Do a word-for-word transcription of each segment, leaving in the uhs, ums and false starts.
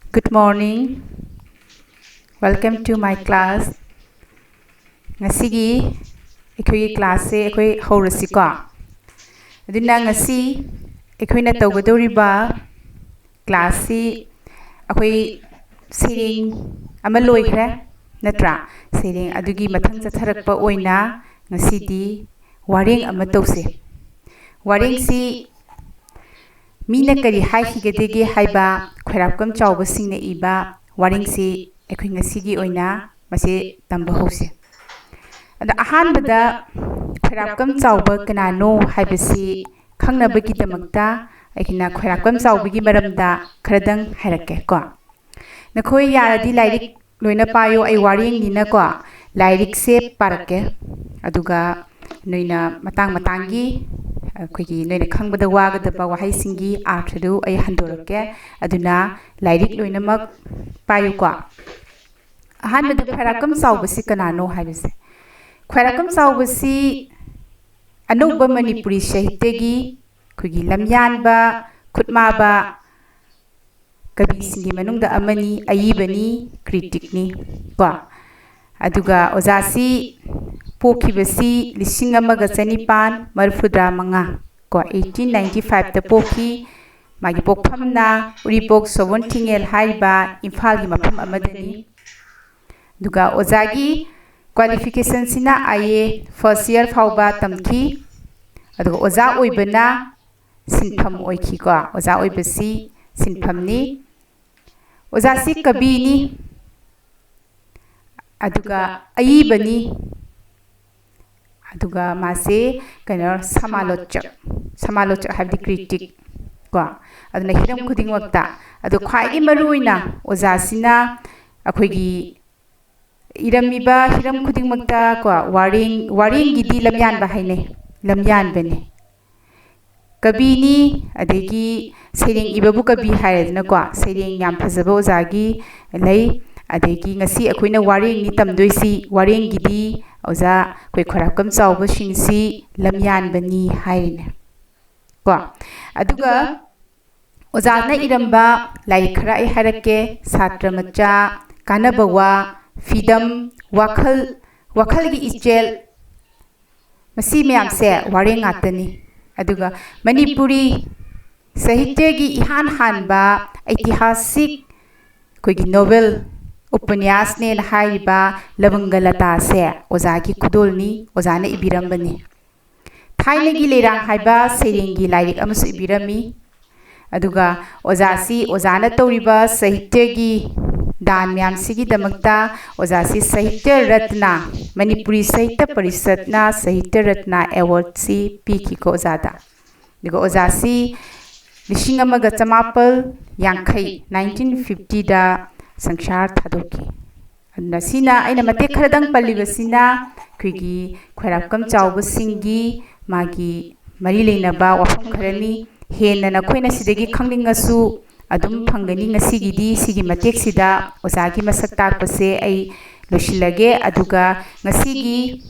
Good morning. Welcome to my class. ꯉꯁꯤꯒꯤ ꯑꯩꯈꯣꯏꯒꯤ classꯁꯦ ꯑꯩꯈꯣꯏ ꯍꯧꯔꯁꯤꯀꯣ꯫ ꯑꯗꯨꯅ ꯉꯁꯤ ꯑꯩꯈꯣꯏꯅ ꯇꯧꯒꯗꯧꯔꯤꯕ classꯁꯤ ꯑꯩꯈꯣꯏ ꯁꯩꯔꯦꯡ ꯑꯃ ꯂꯣꯏꯈ꯭ꯔꯦ ꯅꯠꯇ꯭ꯔꯥ? ꯁꯩꯔꯦꯡ ꯑꯗꯨꯒꯤ ꯃꯊꯪ ꯆꯠꯊꯔꯛꯄ ꯑꯣꯏꯅ ꯉꯁꯤꯗꯤ ꯋꯥꯔꯦꯡ ꯑꯃ ꯇꯧꯁꯦ꯫ ꯋꯥꯔꯦꯡꯁꯤ ꯃꯤꯅ ꯀꯔꯤ ꯍꯥꯏꯈꯤꯒꯗꯒꯦ ꯍꯥꯏꯕ ꯈ꯭ꯋꯥꯏꯔꯥꯛꯄꯝ ꯆꯥꯎꯕꯁꯤꯡꯅ ꯏꯕ ꯋꯥꯔꯦꯡꯁꯤ ꯑꯩꯈꯣꯏ ꯉꯁꯤꯒꯤ ꯑꯣꯏꯅ ꯃꯁꯤ ꯇꯝꯕ ꯍꯧꯁꯤ꯫ ꯑꯗ ꯑꯍꯥꯟꯕꯗ ꯈ꯭ꯋꯥꯏꯔꯥꯛꯄꯝ ꯆꯥꯎꯕ ꯀꯅꯥꯅꯣ ꯍꯥꯏꯕꯁꯤ ꯈꯪꯅꯕꯒꯤꯗꯃꯛꯇ ꯑꯩꯈꯣꯏꯅ ꯈ꯭ꯋꯥꯏꯔꯥꯛꯄꯝ ꯆꯥꯎꯕꯒꯤ ꯃꯔꯝꯗ ꯈꯔꯗꯪ ꯍꯥꯏꯔꯛꯀꯦ ꯀꯣ꯫ ꯅꯈꯣꯏ ꯌꯥꯔꯗꯤ ꯂꯥꯏꯔꯤꯛ ꯂꯣꯏꯅ ꯄꯥꯏꯌꯨ, ꯑꯩ ꯋꯥꯔꯦꯡꯅꯤꯅꯀꯣ꯫ ꯂꯥꯏꯔꯤꯛꯁꯦ ꯄꯥꯔꯛꯀꯦ, ꯑꯗꯨꯒ ꯅꯣꯏꯅ ꯃꯇꯥꯡ ꯃꯇꯥꯡꯒꯤ ꯑꯩꯈꯣꯏꯒꯤ ꯅꯣꯏꯅ ꯈꯪꯕꯗ ꯋꯥꯒꯗꯕ ꯋꯥꯍꯩꯁꯤꯡꯒꯤ ꯑꯥꯔꯊꯗꯨ ꯑꯩ ꯍꯟꯗꯣꯔꯛꯀꯦ꯫ ꯑꯗꯨꯅ ꯂꯥꯏꯔꯤꯛ ꯂꯣꯏꯅꯃꯛ ꯄꯥꯏꯌꯨꯀꯣ꯫ ꯑꯍꯥꯟꯕꯗ ꯈ꯭ꯋꯥꯏꯔꯥꯛꯄꯝ ꯆꯥꯎꯕꯁꯤ ꯀꯅꯥꯅꯣ ꯍꯥꯏꯕꯁꯦ꯫ ꯈ꯭ꯋꯥꯏꯔꯥꯛꯄꯝ ꯆꯥꯎꯕꯁꯤ ꯑꯅꯧꯕ ꯃꯅꯤꯄꯨꯔꯤ ꯁꯥꯍꯤꯇ꯭ꯌꯒꯤ ꯑꯩꯈꯣꯏꯒꯤ ꯂꯝꯌꯥꯟꯕ, ꯈꯨꯠꯃꯥꯕ ꯀꯕꯤꯁꯤꯡꯒꯤ ꯃꯅꯨꯡꯗ ꯑꯃꯅꯤ, ꯑꯏꯕꯅꯤ, criticꯅꯤ ꯀꯣ꯫ ꯑꯗꯨꯒ ꯑꯣꯖꯥꯁꯤ ꯄꯣꯛꯈꯤꯕꯁꯤ ꯂꯤꯁꯤꯡ ꯑꯃꯒ ꯆꯅꯤꯄꯥꯟ ꯃꯔꯤꯐꯨꯇꯔꯥ ꯃꯉꯥ ꯀꯣ, eighteen ninety fiveꯇ ꯄꯣꯛꯈꯤ꯫ ꯃꯥꯒꯤ ꯄꯣꯛꯐꯝꯅ ꯎꯔꯤꯄꯣꯛ ꯁꯣꯕꯣꯟꯊꯤꯉꯦꯜ ꯍꯥꯏꯔꯤꯕ ꯏꯝꯐꯥꯜꯒꯤ ꯃꯐꯝ ꯑꯃꯗꯅꯤ꯫ ꯑꯗꯨꯒ ꯑꯣꯖꯥꯒꯤ qualificationꯁꯤꯅ I A first year ꯐꯥꯎꯕ ꯇꯝꯈꯤ꯫ ꯑꯗꯨꯒ ꯑꯣꯖꯥ ꯑꯣꯏꯕꯅ ꯁꯤꯟꯐꯝ ꯑꯣꯏꯈꯤꯀꯣ꯫ ꯑꯣꯖꯥ ꯑꯣꯏꯕꯁꯤ ꯁꯤꯟꯐꯝꯅꯤ꯫ ꯑꯣꯖꯥꯁꯤ ꯀꯕꯤꯅꯤ, ꯑꯗꯨꯒ ꯑꯏꯕꯅꯤ, ꯑꯗꯨꯒ ꯃꯥꯁꯦ ꯀꯩꯅꯣ ꯁꯃꯥꯂꯣꯆꯛ, ꯁꯃꯥꯂꯣꯆꯛ ꯍꯥꯏꯕꯗꯤ critic ꯀꯣ꯫ ꯑꯗꯨꯅ ꯍꯤꯔꯝ ꯈꯨꯗꯤꯡꯃꯛꯇ, ꯑꯗꯣ ꯈ꯭ꯋꯥꯏꯗꯒꯤ ꯃꯔꯨ ꯑꯣꯏꯅ ꯑꯣꯖꯥꯁꯤꯅ ꯑꯩꯈꯣꯏꯒꯤ ꯏꯔꯝꯃꯤꯕ ꯍꯤꯔꯝ ꯈꯨꯗꯤꯡꯃꯛꯇ ꯀꯣ, ꯋꯥꯔꯦꯡ, ꯋꯥꯔꯦꯡꯒꯤꯗꯤ ꯂꯝꯌꯥꯟꯕ ꯍꯥꯏꯅꯩ, ꯂꯝꯌꯥꯟꯕꯅꯤ꯫ ꯀꯕꯤꯅꯤ, ꯑꯗꯒꯤ ꯁꯩꯔꯦꯡ ꯏꯕꯕꯨ ꯀꯕꯤ ꯍꯥꯏꯔꯦꯗꯅꯀꯣ, ꯁꯩꯔꯦꯡ ꯌꯥꯝ ꯐꯖꯕ ꯑꯣꯖꯥꯒꯤ ꯂꯩ꯫ ꯑꯗꯒꯤ ꯉꯁꯤ ꯑꯩꯈꯣꯏꯅ ꯋꯥꯔꯦꯡꯅꯤ ꯇꯝꯗꯣꯏꯁꯤ, ꯋꯥꯔꯦꯡꯒꯤꯗꯤ ꯑꯣꯖꯥ ꯑꯩꯈꯣꯏ ꯈ꯭ꯋꯥꯏꯔꯥꯛꯄꯝ ꯆꯥꯎꯕꯁꯤꯡꯁꯤ ꯂꯝꯌꯥꯟꯕꯅꯤ ꯍꯥꯏꯔꯤꯅꯦ ꯀꯣ꯫ ꯑꯗꯨꯒ ꯑꯣꯖꯥꯅ ꯏꯔꯝꯕ ꯂꯥꯏꯔꯤꯛ ꯈꯔ ꯑꯩ ꯍꯥꯏꯔꯛꯀꯦ꯫ ꯁꯥꯇ꯭ꯔ ꯃꯆꯥ, ꯀꯥꯟꯅꯕ ꯋꯥ, ꯐꯤꯗꯝ, ꯋꯥꯈꯜ, ꯋꯥꯈꯜꯒꯤ ꯏꯆꯦꯜ, ꯃꯁꯤ ꯃꯌꯥꯝꯁꯦ ꯋꯥꯔꯦꯡ ꯉꯥꯛꯇꯅꯤ꯫ ꯑꯗꯨꯒ ꯃꯅꯤꯄꯨꯔꯤ ꯁꯥꯍꯤꯇ꯭ꯌꯒꯤ ꯏꯍꯥꯟ ꯍꯥꯟꯕ ꯏꯇꯤꯍꯥꯁꯤꯛ ꯑꯩꯈꯣꯏꯒꯤ ꯅꯣꯕꯦꯜ ꯎꯄꯅ꯭ꯌꯥꯁꯅꯦꯅ ꯍꯥꯏꯔꯤꯕ ꯂꯕꯪꯒ ꯂꯇꯥꯁꯦ ꯑꯣꯖꯥꯒꯤ ꯈꯨꯗꯣꯜꯅꯤ, ꯑꯣꯖꯥꯅ ꯏꯕꯤꯔꯝꯕꯅꯤ꯫ ꯊꯥꯏꯅꯒꯤ ꯂꯩꯔꯥꯡ ꯍꯥꯏꯕ ꯁꯩꯔꯦꯡꯒꯤ ꯂꯥꯏꯔꯤꯛ ꯑꯃꯁꯨ ꯏꯕꯤꯔꯝꯃꯤ꯫ ꯑꯗꯨꯒ ꯑꯣꯖꯥꯁꯤ, ꯑꯣꯖꯥꯅ ꯇꯧꯔꯤꯕ ꯁꯥꯍꯤꯇ꯭ꯌꯒꯤ ꯗꯥꯟ ꯃꯌꯥꯝꯁꯤꯒꯤꯗꯃꯛꯇ ꯑꯣꯖꯥꯁꯤ ꯁꯥꯍꯤꯇ꯭ꯌ ꯔꯠꯅ, ꯃꯅꯤꯄꯨꯔꯤ ꯁꯥꯍꯤꯇ꯭ꯌ ꯄꯔꯤꯁꯠꯅ ꯁꯥꯍꯤꯇ꯭ꯌ ꯔꯠꯅ ꯑꯦꯋꯥꯔꯗꯁꯤ ꯄꯤꯈꯤꯀꯣ ꯑꯣꯖꯥꯗ꯫ ꯑꯗꯨꯒ ꯑꯣꯖꯥꯁꯤ ꯂꯤꯁꯤꯡ ꯑꯃꯒ ꯆꯃꯥꯄꯜ ꯌꯥꯡꯈꯩ, ꯅꯥꯏꯟꯇꯤꯟ ꯐꯤꯐꯇꯤꯗ ꯁꯪꯁꯥꯔ ꯊꯥꯗꯣꯛꯈꯤ꯫ ꯑꯗꯨꯅ ꯁꯤꯅ ꯑꯩꯅ ꯃꯇꯦꯛ ꯈꯔꯗꯪ ꯄꯜꯂꯤꯕꯁꯤꯅ ꯑꯩꯈꯣꯏꯒꯤ ꯈ꯭ꯋꯥꯏꯔꯥꯛꯄꯝ ꯆꯥꯎꯕꯁꯤꯡꯒꯤ ꯃꯥꯒꯤ ꯃꯔꯤ ꯂꯩꯅꯕ ꯋꯥꯐꯝ ꯈꯔꯅꯤ꯫ ꯍꯦꯟꯅ ꯅꯈꯣꯏꯅ ꯁꯤꯗꯒꯤ ꯈꯪꯅꯤꯡꯉꯁꯨ ꯑꯗꯨꯝ ꯐꯪꯒꯅꯤ꯫ ꯉꯁꯤꯒꯤꯗꯤ ꯁꯤꯒꯤ ꯃꯇꯦꯛꯁꯤꯗ ꯑꯣꯖꯥꯒꯤ ꯃꯁꯛ ꯇꯥꯛꯄꯁꯦ ꯑꯩ ꯂꯣꯏꯁꯤꯜꯂꯒꯦ꯫ ꯑꯗꯨꯒ ꯉꯁꯤꯒꯤ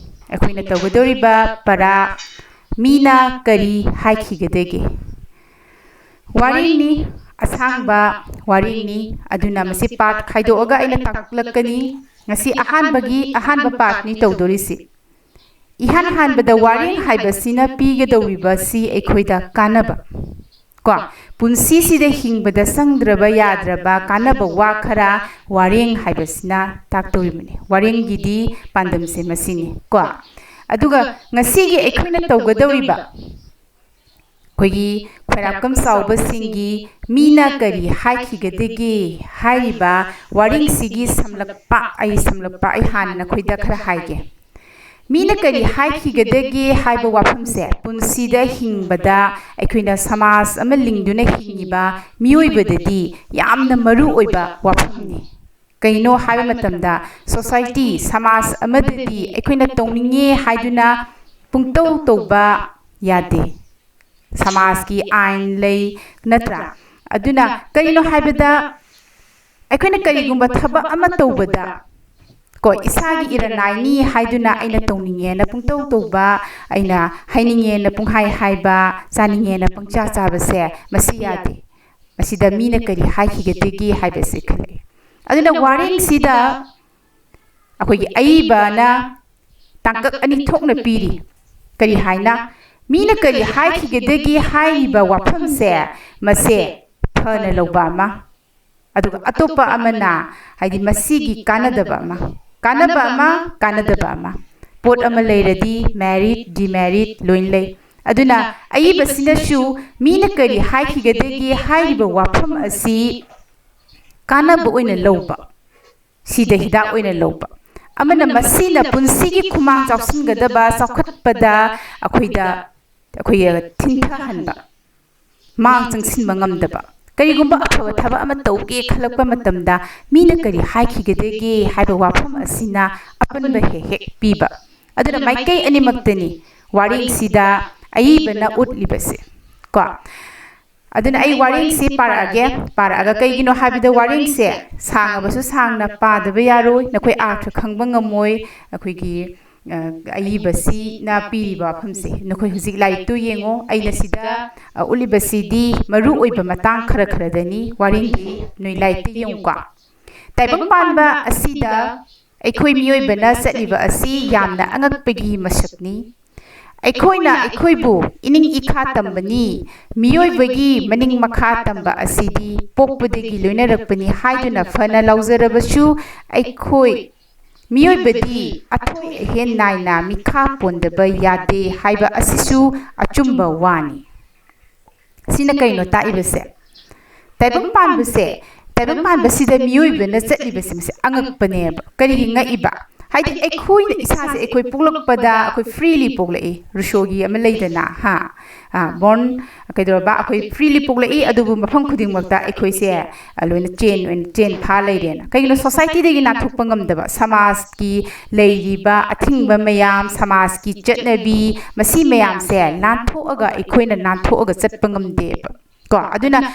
ꯑꯩꯈꯣꯏꯅ ꯇꯧꯒꯗꯧꯔꯤꯕ ꯄꯔꯥ "ꯃꯤꯅ ꯀꯔꯤ ꯍꯥꯏꯈꯤꯒꯗꯒꯦ?" ꯋꯥꯔꯦꯡꯅꯤ, ꯑꯁꯥꯡꯕ ꯋꯥꯔꯦꯡꯅꯤ꯫ ꯑꯗꯨꯅ ꯃꯁꯤ ꯄꯥꯔꯠ ꯈꯥꯏꯗꯣꯛꯑꯒ ꯑꯩꯅ ꯇꯥꯛꯂꯛꯀꯅꯤ꯫ ꯉꯁꯤ ꯑꯍꯥꯟꯕꯒꯤ, ꯑꯍꯥꯟꯕ ꯄꯥꯔꯠꯅꯤ ꯇꯧꯗꯣꯔꯤꯁꯤ꯫ ꯏꯍꯥꯟ ꯍꯥꯟꯕꯗ ꯋꯥꯔꯦꯡ ꯍꯥꯏꯕꯁꯤꯅ ꯄꯤꯒꯗꯧꯔꯤꯕꯁꯤ ꯑꯩꯈꯣꯏꯗ ꯀꯥꯟꯅꯕ, ꯀꯣ, ꯄꯨꯟꯁꯤꯁꯤꯗ ꯍꯤꯡꯕꯗ ꯆꯪꯗ꯭ꯔꯕ ꯌꯥꯗ꯭ꯔꯕ ꯀꯥꯟꯅꯕ ꯋꯥ ꯈꯔ ꯋꯥꯔꯦꯡ ꯍꯥꯏꯕꯁꯤꯅ ꯇꯥꯛꯇꯧꯔꯤꯕꯅꯤ꯫ ꯋꯥꯔꯦꯡꯒꯤꯗꯤ ꯄꯥꯟꯗꯝꯁꯦ ꯃꯁꯤꯅꯤ, ꯀꯣ꯫ ꯑꯗꯨꯒ ꯉꯁꯤꯒꯤ ꯑꯩꯈꯣꯏꯅ ꯇꯧꯒꯗꯧꯔꯤꯕ ꯑꯩꯈꯣꯏꯒꯤ ꯈ꯭ꯋꯥꯏꯔꯥꯛꯄꯝ ꯆꯥꯎꯕꯁꯤꯡꯒꯤ "ꯃꯤꯅ ꯀꯔꯤ ꯍꯥꯏꯈꯤꯒꯗꯒꯦ" ꯍꯥꯏꯔꯤꯕ ꯋꯥꯔꯦꯡꯁꯤꯒꯤ ꯁꯝꯂꯞꯄ, ꯑꯩ ꯁꯝꯂꯞꯄ ꯑꯩ ꯍꯥꯟꯅ ꯅꯈꯣꯏꯗ ꯈꯔ ꯍꯥꯏꯒꯦ꯫ ꯃꯤꯅ ꯀꯔꯤ ꯍꯥꯏꯈꯤꯒꯗꯒꯦ ꯍꯥꯏꯕ ꯋꯥꯐꯝꯁꯦ ꯄꯨꯟꯁꯤꯗ ꯍꯤꯡꯕꯗ ꯑꯩꯈꯣꯏꯅ ꯁꯃꯥꯖ ꯑꯃ ꯂꯤꯡꯗꯨꯅ ꯍꯤꯡꯉꯤꯕ ꯃꯤꯑꯣꯏꯕꯗꯗꯤ ꯌꯥꯝꯅ ꯃꯔꯨ ꯑꯣꯏꯕ ꯋꯥꯐꯝꯅꯤ꯫ ꯀꯩꯅꯣ ꯍꯥꯏꯕ ꯃꯇꯝꯗ, ꯁꯣꯁꯥꯏꯇꯤ, ꯁꯃꯥꯖ ꯑꯃꯗꯗꯤ ꯑꯩꯈꯣꯏꯅ ꯇꯧꯅꯤꯡꯉꯦ ꯍꯥꯏꯗꯨꯅ ꯄꯨꯡꯇꯧ ꯇꯧꯕ ꯌꯥꯗꯦ꯫ ꯁꯃꯥꯖꯀꯤ ꯑꯥꯏꯟ ꯂꯩ, ꯅꯠꯇ꯭ꯔꯥ? ꯑꯗꯨꯅ ꯀꯔꯤꯅꯣ ꯍꯥꯏꯕꯗ, ꯑꯩꯈꯣꯏꯅ ꯀꯔꯤꯒꯨꯝꯕ ꯊꯕꯛ ꯑꯃ ꯇꯧꯕꯗ, ꯀꯣ, ꯏꯁꯥꯒꯤ ꯏꯔꯟꯅꯥꯏꯅꯤ ꯍꯥꯏꯗꯨꯅ ꯑꯩꯅ ꯇꯧꯅꯤꯡꯉꯦꯅ ꯄꯨꯡꯇꯧ ꯇꯧꯕ, ꯑꯩꯅ ꯍꯥꯏꯅꯤꯡꯉꯦꯅ ꯄꯨꯡꯍꯥꯏ ꯍꯥꯏꯕ, ꯆꯥꯅꯤꯡꯉꯦꯅ ꯄꯪꯆꯥ ꯆꯥꯕꯁꯦ, ꯃꯁꯤ ꯌꯥꯗꯦ꯫ ꯃꯁꯤꯗ ꯃꯤꯅ ꯀꯔꯤ ꯍꯥꯏꯈꯤꯒꯗꯒꯦ ꯍꯥꯏꯕꯁꯦ ꯈꯜꯂꯛꯑꯦ꯫ ꯑꯗꯨꯅ ꯋꯥꯔꯦꯡꯁꯤꯗ ꯑꯩꯈꯣꯏꯒꯤ ꯑꯏꯕꯅ ꯇꯥꯡꯀꯛ ꯑꯅꯤ ꯊꯣꯛꯅ ꯄꯤꯔꯤ꯫ ꯀꯔꯤ ꯍꯥꯏꯅ? ꯃꯤꯅ ꯀꯔꯤ ꯍꯥꯏꯈꯤꯒꯗꯒꯦ ꯍꯥꯏꯔꯤꯕ ꯋꯥꯐꯝꯁꯦ, ꯃꯁꯦ ꯐꯅ ꯂꯧꯕ ꯑꯃ, ꯑꯗꯨꯒ ꯑꯇꯣꯞꯄ ꯑꯃꯅ, ꯍꯥꯏꯗꯤ ꯃꯁꯤꯒꯤ ꯀꯥꯟꯅꯗꯕ ꯑꯃ, ꯀꯥꯟꯅꯕ ꯑꯃ, ꯀꯥꯟꯅꯗꯕ ꯑꯃ꯫ ꯄꯣꯠ ꯑꯃ ꯂꯩꯔꯗꯤ merit, demerit ꯂꯣꯏꯅ ꯂꯩ꯫ ꯑꯗꯨꯅ ꯑꯏꯕꯁꯤꯅꯁꯨ ꯃꯤꯅ ꯀꯔꯤ ꯍꯥꯏꯈꯤꯒꯗꯒꯦ ꯍꯥꯏꯔꯤꯕ ꯋꯥꯐꯝ ꯑꯁꯤ ꯀꯥꯟꯅꯕ ꯑꯣꯏꯅ ꯂꯧꯕ, ꯁꯤꯗ ꯍꯤꯗꯥꯛ ꯑꯣꯏꯅ ꯂꯧꯕ꯫ ꯑꯃꯅ ꯃꯁꯤꯅ ꯄꯨꯟꯁꯤꯒꯤ ꯈꯨꯃꯥꯡ ꯆꯥꯎꯁꯤꯟꯒꯗꯕ, ꯆꯥꯎꯈꯠꯄꯗ ꯑꯩꯈꯣꯏꯗ, ꯑꯩꯈꯣꯏ ꯊꯤꯟꯊꯍꯟꯕ, ꯃꯥꯡ ꯆꯪꯁꯤꯟꯕ ꯉꯝꯗꯕ꯫ ꯀꯔꯤꯒꯨꯝꯕ ꯑꯐꯕ ꯊꯕꯛ ꯑꯃ ꯇꯧꯒꯦ ꯈꯜꯂꯛꯄ ꯃꯇꯝꯗ ꯃꯤꯅ ꯀꯔꯤ ꯍꯥꯏꯈꯤꯒꯗꯒꯦ ꯍꯥꯏꯕ ꯋꯥꯐꯝ ꯑꯁꯤꯅ ꯑꯄꯟꯕ ꯍꯦꯛ ꯍꯦꯛ ꯄꯤꯕ꯫ ꯑꯗꯨꯅ ꯃꯥꯏꯀꯩ ꯑꯅꯤꯃꯛꯇꯅꯤ ꯋꯥꯔꯦꯡꯁꯤꯗ ꯑꯏꯕꯅ ꯎꯠꯂꯤꯕꯁꯦ꯫ ꯀꯣ? ꯑꯗꯨꯅ ꯑꯩ ꯋꯥꯔꯦꯡꯁꯤ ꯄꯥꯔꯛꯑꯒꯦ꯫ ꯄꯥꯔꯛꯑꯒ ꯀꯩꯒꯤꯅꯣ ꯍꯥꯏꯕꯗ ꯋꯥꯔꯦꯡꯁꯦ ꯁꯥꯡꯉꯕꯁꯨ ꯁꯥꯡꯅ ꯄꯥꯗꯕ ꯌꯥꯔꯣꯏ, ꯅꯈꯣꯏ ꯑꯥꯔꯊ ꯈꯪꯕ ꯉꯝꯃꯣꯏ꯫ ꯑꯩꯈꯣꯏꯒꯤ, ꯑ, ꯑꯏꯕꯁꯤꯅ ꯄꯤꯔꯤꯕ ꯋꯥꯐꯝꯁꯦ ꯅꯈꯣꯏ ꯍꯧꯖꯤꯛ ꯂꯥꯏꯔꯤꯛꯇꯨ ꯌꯦꯡꯉꯣ꯫ ꯑꯩꯅ ꯁꯤꯗ, ꯑ, ꯎꯠꯂꯤꯕꯁꯤꯗꯤ ꯃꯔꯨ ꯑꯣꯏꯕ ꯃꯇꯥꯡ ꯈꯔ ꯈꯔꯗꯅꯤ꯫ ꯋꯥꯔꯦꯡꯗꯤ ꯅꯣꯏ ꯂꯥꯏꯔꯤꯛꯇ ꯌꯦꯡꯉꯨꯀꯣ꯫ ꯇꯥꯏꯕꯪ ꯄꯥꯟꯕ ꯑꯁꯤꯗ ꯑꯩꯈꯣꯏ ꯃꯤꯑꯣꯏꯕꯅ ꯆꯠꯂꯤꯕ ꯑꯁꯤ ꯌꯥꯝꯅ ꯑꯉꯛꯄꯒꯤ ꯃꯁꯛꯅꯤ꯫ ꯑꯩꯈꯣꯏꯅ ꯑꯩꯈꯣꯏꯕꯨ ꯏꯅꯤꯡ ꯏꯈꯥ ꯇꯝꯕꯅꯤ, ꯃꯤꯑꯣꯏꯕꯒꯤ ꯃꯅꯤꯡ ꯃꯈꯥ ꯇꯝꯕ ꯑꯁꯤꯗꯤ ꯄꯣꯛꯄꯗꯒꯤ ꯂꯣꯏꯅꯔꯛꯄꯅꯤ ꯍꯥꯏꯗꯨꯅ ꯐꯅ ꯂꯧꯖꯔꯕꯁꯨ, ꯑꯩꯈꯣꯏ ꯃꯤꯑꯣꯏꯕꯗꯤ ꯑꯊꯣꯏ ꯑꯍꯦꯟ ꯅꯥꯏꯅ ꯃꯤꯈꯥ ꯄꯣꯟꯗꯕ ꯌꯥꯗꯦ ꯍꯥꯏꯕ ꯑꯁꯤꯁꯨ ꯑꯆꯨꯝꯕ ꯋꯥꯅꯤ꯫ ꯁꯤꯅ ꯀꯩꯅꯣ ꯇꯥꯛꯏꯕꯁꯦ? ꯇꯥꯏꯕꯪ ꯄꯥꯟꯕꯁꯦ, ꯇꯥꯏꯕꯪ ꯄꯥꯟꯕꯁꯤꯗ ꯃꯤꯑꯣꯏꯕꯅ ꯆꯠꯂꯤꯕꯁꯦ ꯃꯁꯤ ꯑꯉꯛꯄꯅꯦꯕ꯫ ꯀꯔꯤꯒꯤ ꯉꯛꯏꯕ? ꯍꯥꯏꯗꯤ ꯑꯩꯈꯣꯏꯅ ꯏꯁꯥꯁꯦ, ꯑꯩꯈꯣꯏ ꯄꯣꯛꯂꯛꯄꯗ ꯑꯩꯈꯣꯏ freely ꯄꯣꯛꯂꯛꯏ꯫ ꯔꯨꯁꯣꯒꯤ ꯑꯃ ꯂꯩꯗꯅ, ꯍꯥ? ꯑ, born, ꯀꯩꯗꯧꯔꯕ? ꯑꯩꯈꯣꯏ freely ꯄꯣꯛꯂꯛꯏ, ꯑꯗꯨꯕꯨ ꯃꯐꯝ ꯈꯨꯗꯤꯡꯃꯛꯇ ꯑꯩꯈꯣꯏꯁꯦ, ꯑ, ꯂꯣꯏꯅ ꯆꯦꯟ ꯑꯣꯏꯅ ꯆꯦꯟ ꯐꯥ ꯂꯩꯔꯦꯅ꯫ ꯀꯩꯒꯤꯅꯣ? Society ꯗꯒꯤ ꯅꯥꯟꯊꯣꯛꯄ ꯉꯝꯗꯕ, ꯁꯃꯥꯖꯀꯤ ꯂꯩꯔꯤꯕ ꯑꯊꯤꯡꯕ ꯃꯌꯥꯝ, ꯁꯃꯥꯖꯀꯤ ꯆꯠꯅꯕꯤ, ꯃꯁꯤ ꯃꯌꯥꯝꯁꯦ ꯅꯥꯟꯊꯣꯛꯑꯒ, ꯑꯩꯈꯣꯏꯅ ꯅꯥꯟꯊꯣꯛꯑꯒ ꯆꯠꯄ ꯉꯝꯗꯦꯕ꯫ ꯀꯣ? ꯑꯗꯨꯅ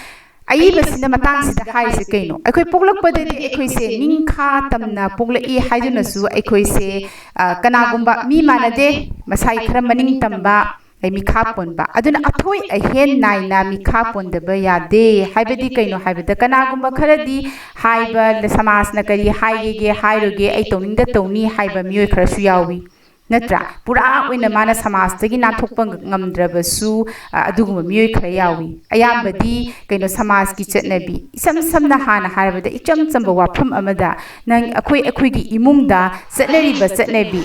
ꯑꯏꯕꯁꯤꯅ ꯃꯇꯥꯡꯁꯤꯗ ꯍꯥꯏꯔꯤꯁꯦ ꯀꯩꯅꯣ? ꯑꯩꯈꯣꯏ ꯄꯣꯛꯂꯛꯄꯗꯗꯤ ꯑꯩꯈꯣꯏꯁꯦ ꯅꯤꯡꯈꯥ ꯇꯝꯅ ꯄꯣꯛꯂꯛꯏ ꯍꯥꯏꯗꯨꯅꯁꯨ ꯑꯩꯈꯣꯏꯁꯦ, ꯑ, ꯀꯅꯥꯒꯨꯝꯕ ꯃꯤ ꯃꯥꯟꯅꯗꯦ, ꯃꯁꯥꯏ ꯈꯔ ꯃꯅꯤꯡ ꯇꯝꯕ, ꯑꯩ ꯃꯤꯈꯥ ꯄꯣꯟꯕ꯫ ꯑꯗꯨꯅ ꯑꯊꯣꯏ ꯑꯍꯦꯟ ꯅꯥꯏꯅ ꯃꯤꯈꯥ ꯄꯣꯟꯗꯕ ꯌꯥꯗꯦ꯫ ꯍꯥꯏꯕꯗꯤ ꯀꯩꯅꯣ ꯍꯥꯏꯕꯗ, ꯀꯅꯥꯒꯨꯝꯕ ꯈꯔꯗꯤ ꯍꯥꯏꯕ, ꯁꯃꯥꯖꯅ ꯀꯔꯤ ꯍꯥꯏꯒꯦꯒꯦ ꯍꯥꯏꯔꯣꯏꯒꯦ, ꯑꯩ ꯇꯧꯅꯤꯡꯗ ꯇꯧꯅꯤ ꯍꯥꯏꯕ ꯃꯤꯑꯣꯏ ꯈꯔꯁꯨ ꯌꯥꯎꯏ꯫ ꯅꯠꯇ꯭ꯔꯥ? ꯄꯨꯔꯥ ꯑꯣꯏꯅ ꯃꯥꯅ ꯁꯃꯥꯖꯇꯒꯤ ꯅꯥꯟꯊꯣꯛꯄ ꯉꯝꯗ꯭ꯔꯕꯁꯨ, ꯑ, ꯑꯗꯨꯒꯨꯝꯕ ꯃꯤꯑꯣꯏ ꯈꯔ ꯌꯥꯎꯏ꯫ ꯑꯌꯥꯝꯕꯗꯤ ꯀꯩꯅꯣ, ꯁꯃꯥꯖꯀꯤ ꯆꯠꯅꯕꯤ, ꯏꯁꯝ ꯁꯝꯅ ꯍꯥꯟꯅ ꯍꯥꯏꯔꯕꯗ, ꯏꯆꯝ ꯆꯝꯕ ꯋꯥꯐꯝ ꯑꯃꯗ, ꯅꯪ, ꯑꯩꯈꯣꯏ, ꯑꯩꯈꯣꯏꯒꯤ ꯏꯃꯨꯡꯗ ꯆꯠꯅꯔꯤꯕ ꯆꯠꯅꯕꯤ,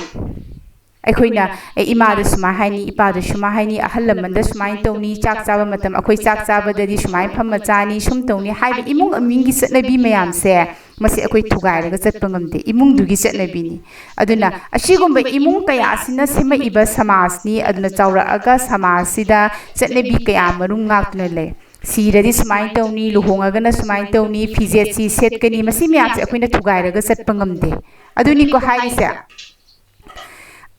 ꯑꯩꯈꯣꯏꯅ, "ꯑꯦ, ꯏꯃꯥꯗ ꯁꯨꯃꯥꯏ ꯍꯥꯏꯅꯤ, ꯏꯄꯥꯗ ꯁꯨꯃꯥꯏ ꯍꯥꯏꯅꯤ, ꯑꯍꯜ ꯂꯃꯟꯗ ꯁꯨꯃꯥꯏꯅ ꯇꯧꯅꯤ, ꯆꯥꯛ ꯆꯥꯕ ꯃꯇꯝ ꯑꯩꯈꯣꯏ ꯆꯥꯛ ꯆꯥꯕꯗꯗꯤ ꯁꯨꯃꯥꯏꯅ ꯐꯝꯃ ꯆꯥꯅꯤ, ꯁꯨꯝ ꯇꯧꯅꯤ" ꯍꯥꯏꯕ ꯏꯃꯨꯡ ꯃꯅꯨꯡꯒꯤ ꯆꯠꯅꯕꯤ ꯃꯌꯥꯝꯁꯦ, ꯃꯁꯤ ꯑꯩꯈꯣꯏ ꯊꯨꯒꯥꯏꯔꯒ ꯆꯠꯄ ꯉꯝꯗꯦ꯫ ꯏꯃꯨꯡꯗꯨꯒꯤ ꯆꯠꯅꯕꯤꯅꯤ꯫ ꯑꯗꯨꯅ ꯑꯁꯤꯒꯨꯝꯕ ꯏꯃꯨꯡ ꯀꯌꯥꯁꯤꯅ ꯁꯦꯝꯃꯛꯏꯕ ꯁꯃꯥꯖꯅꯤ꯫ ꯑꯗꯨꯅ ꯆꯥꯎꯔꯛꯑꯒ ꯁꯃꯥꯖꯁꯤꯗ ꯆꯠꯅꯕꯤ ꯀꯌꯥ ꯃꯔꯨꯝ ꯉꯥꯛꯇꯨꯅ ꯂꯩ꯫ ꯁꯤꯔꯗꯤ ꯁꯨꯃꯥꯏꯅ ꯇꯧꯅꯤ, ꯂꯨꯍꯣꯡꯉꯒꯅ ꯁꯨꯃꯥꯏꯅ ꯇꯧꯅꯤ, ꯐꯤꯖꯦꯠꯁꯤ ꯁꯦꯠꯀꯅꯤ, ꯃꯁꯤ ꯃꯌꯥꯝꯁꯦ ꯑꯩꯈꯣꯏꯅ ꯊꯨꯒꯥꯏꯔꯒ ꯆꯠꯄ ꯉꯝꯗꯦ꯫ ꯑꯗꯨꯅꯤꯀꯣ ꯍꯥꯏꯔꯤꯁꯦ꯫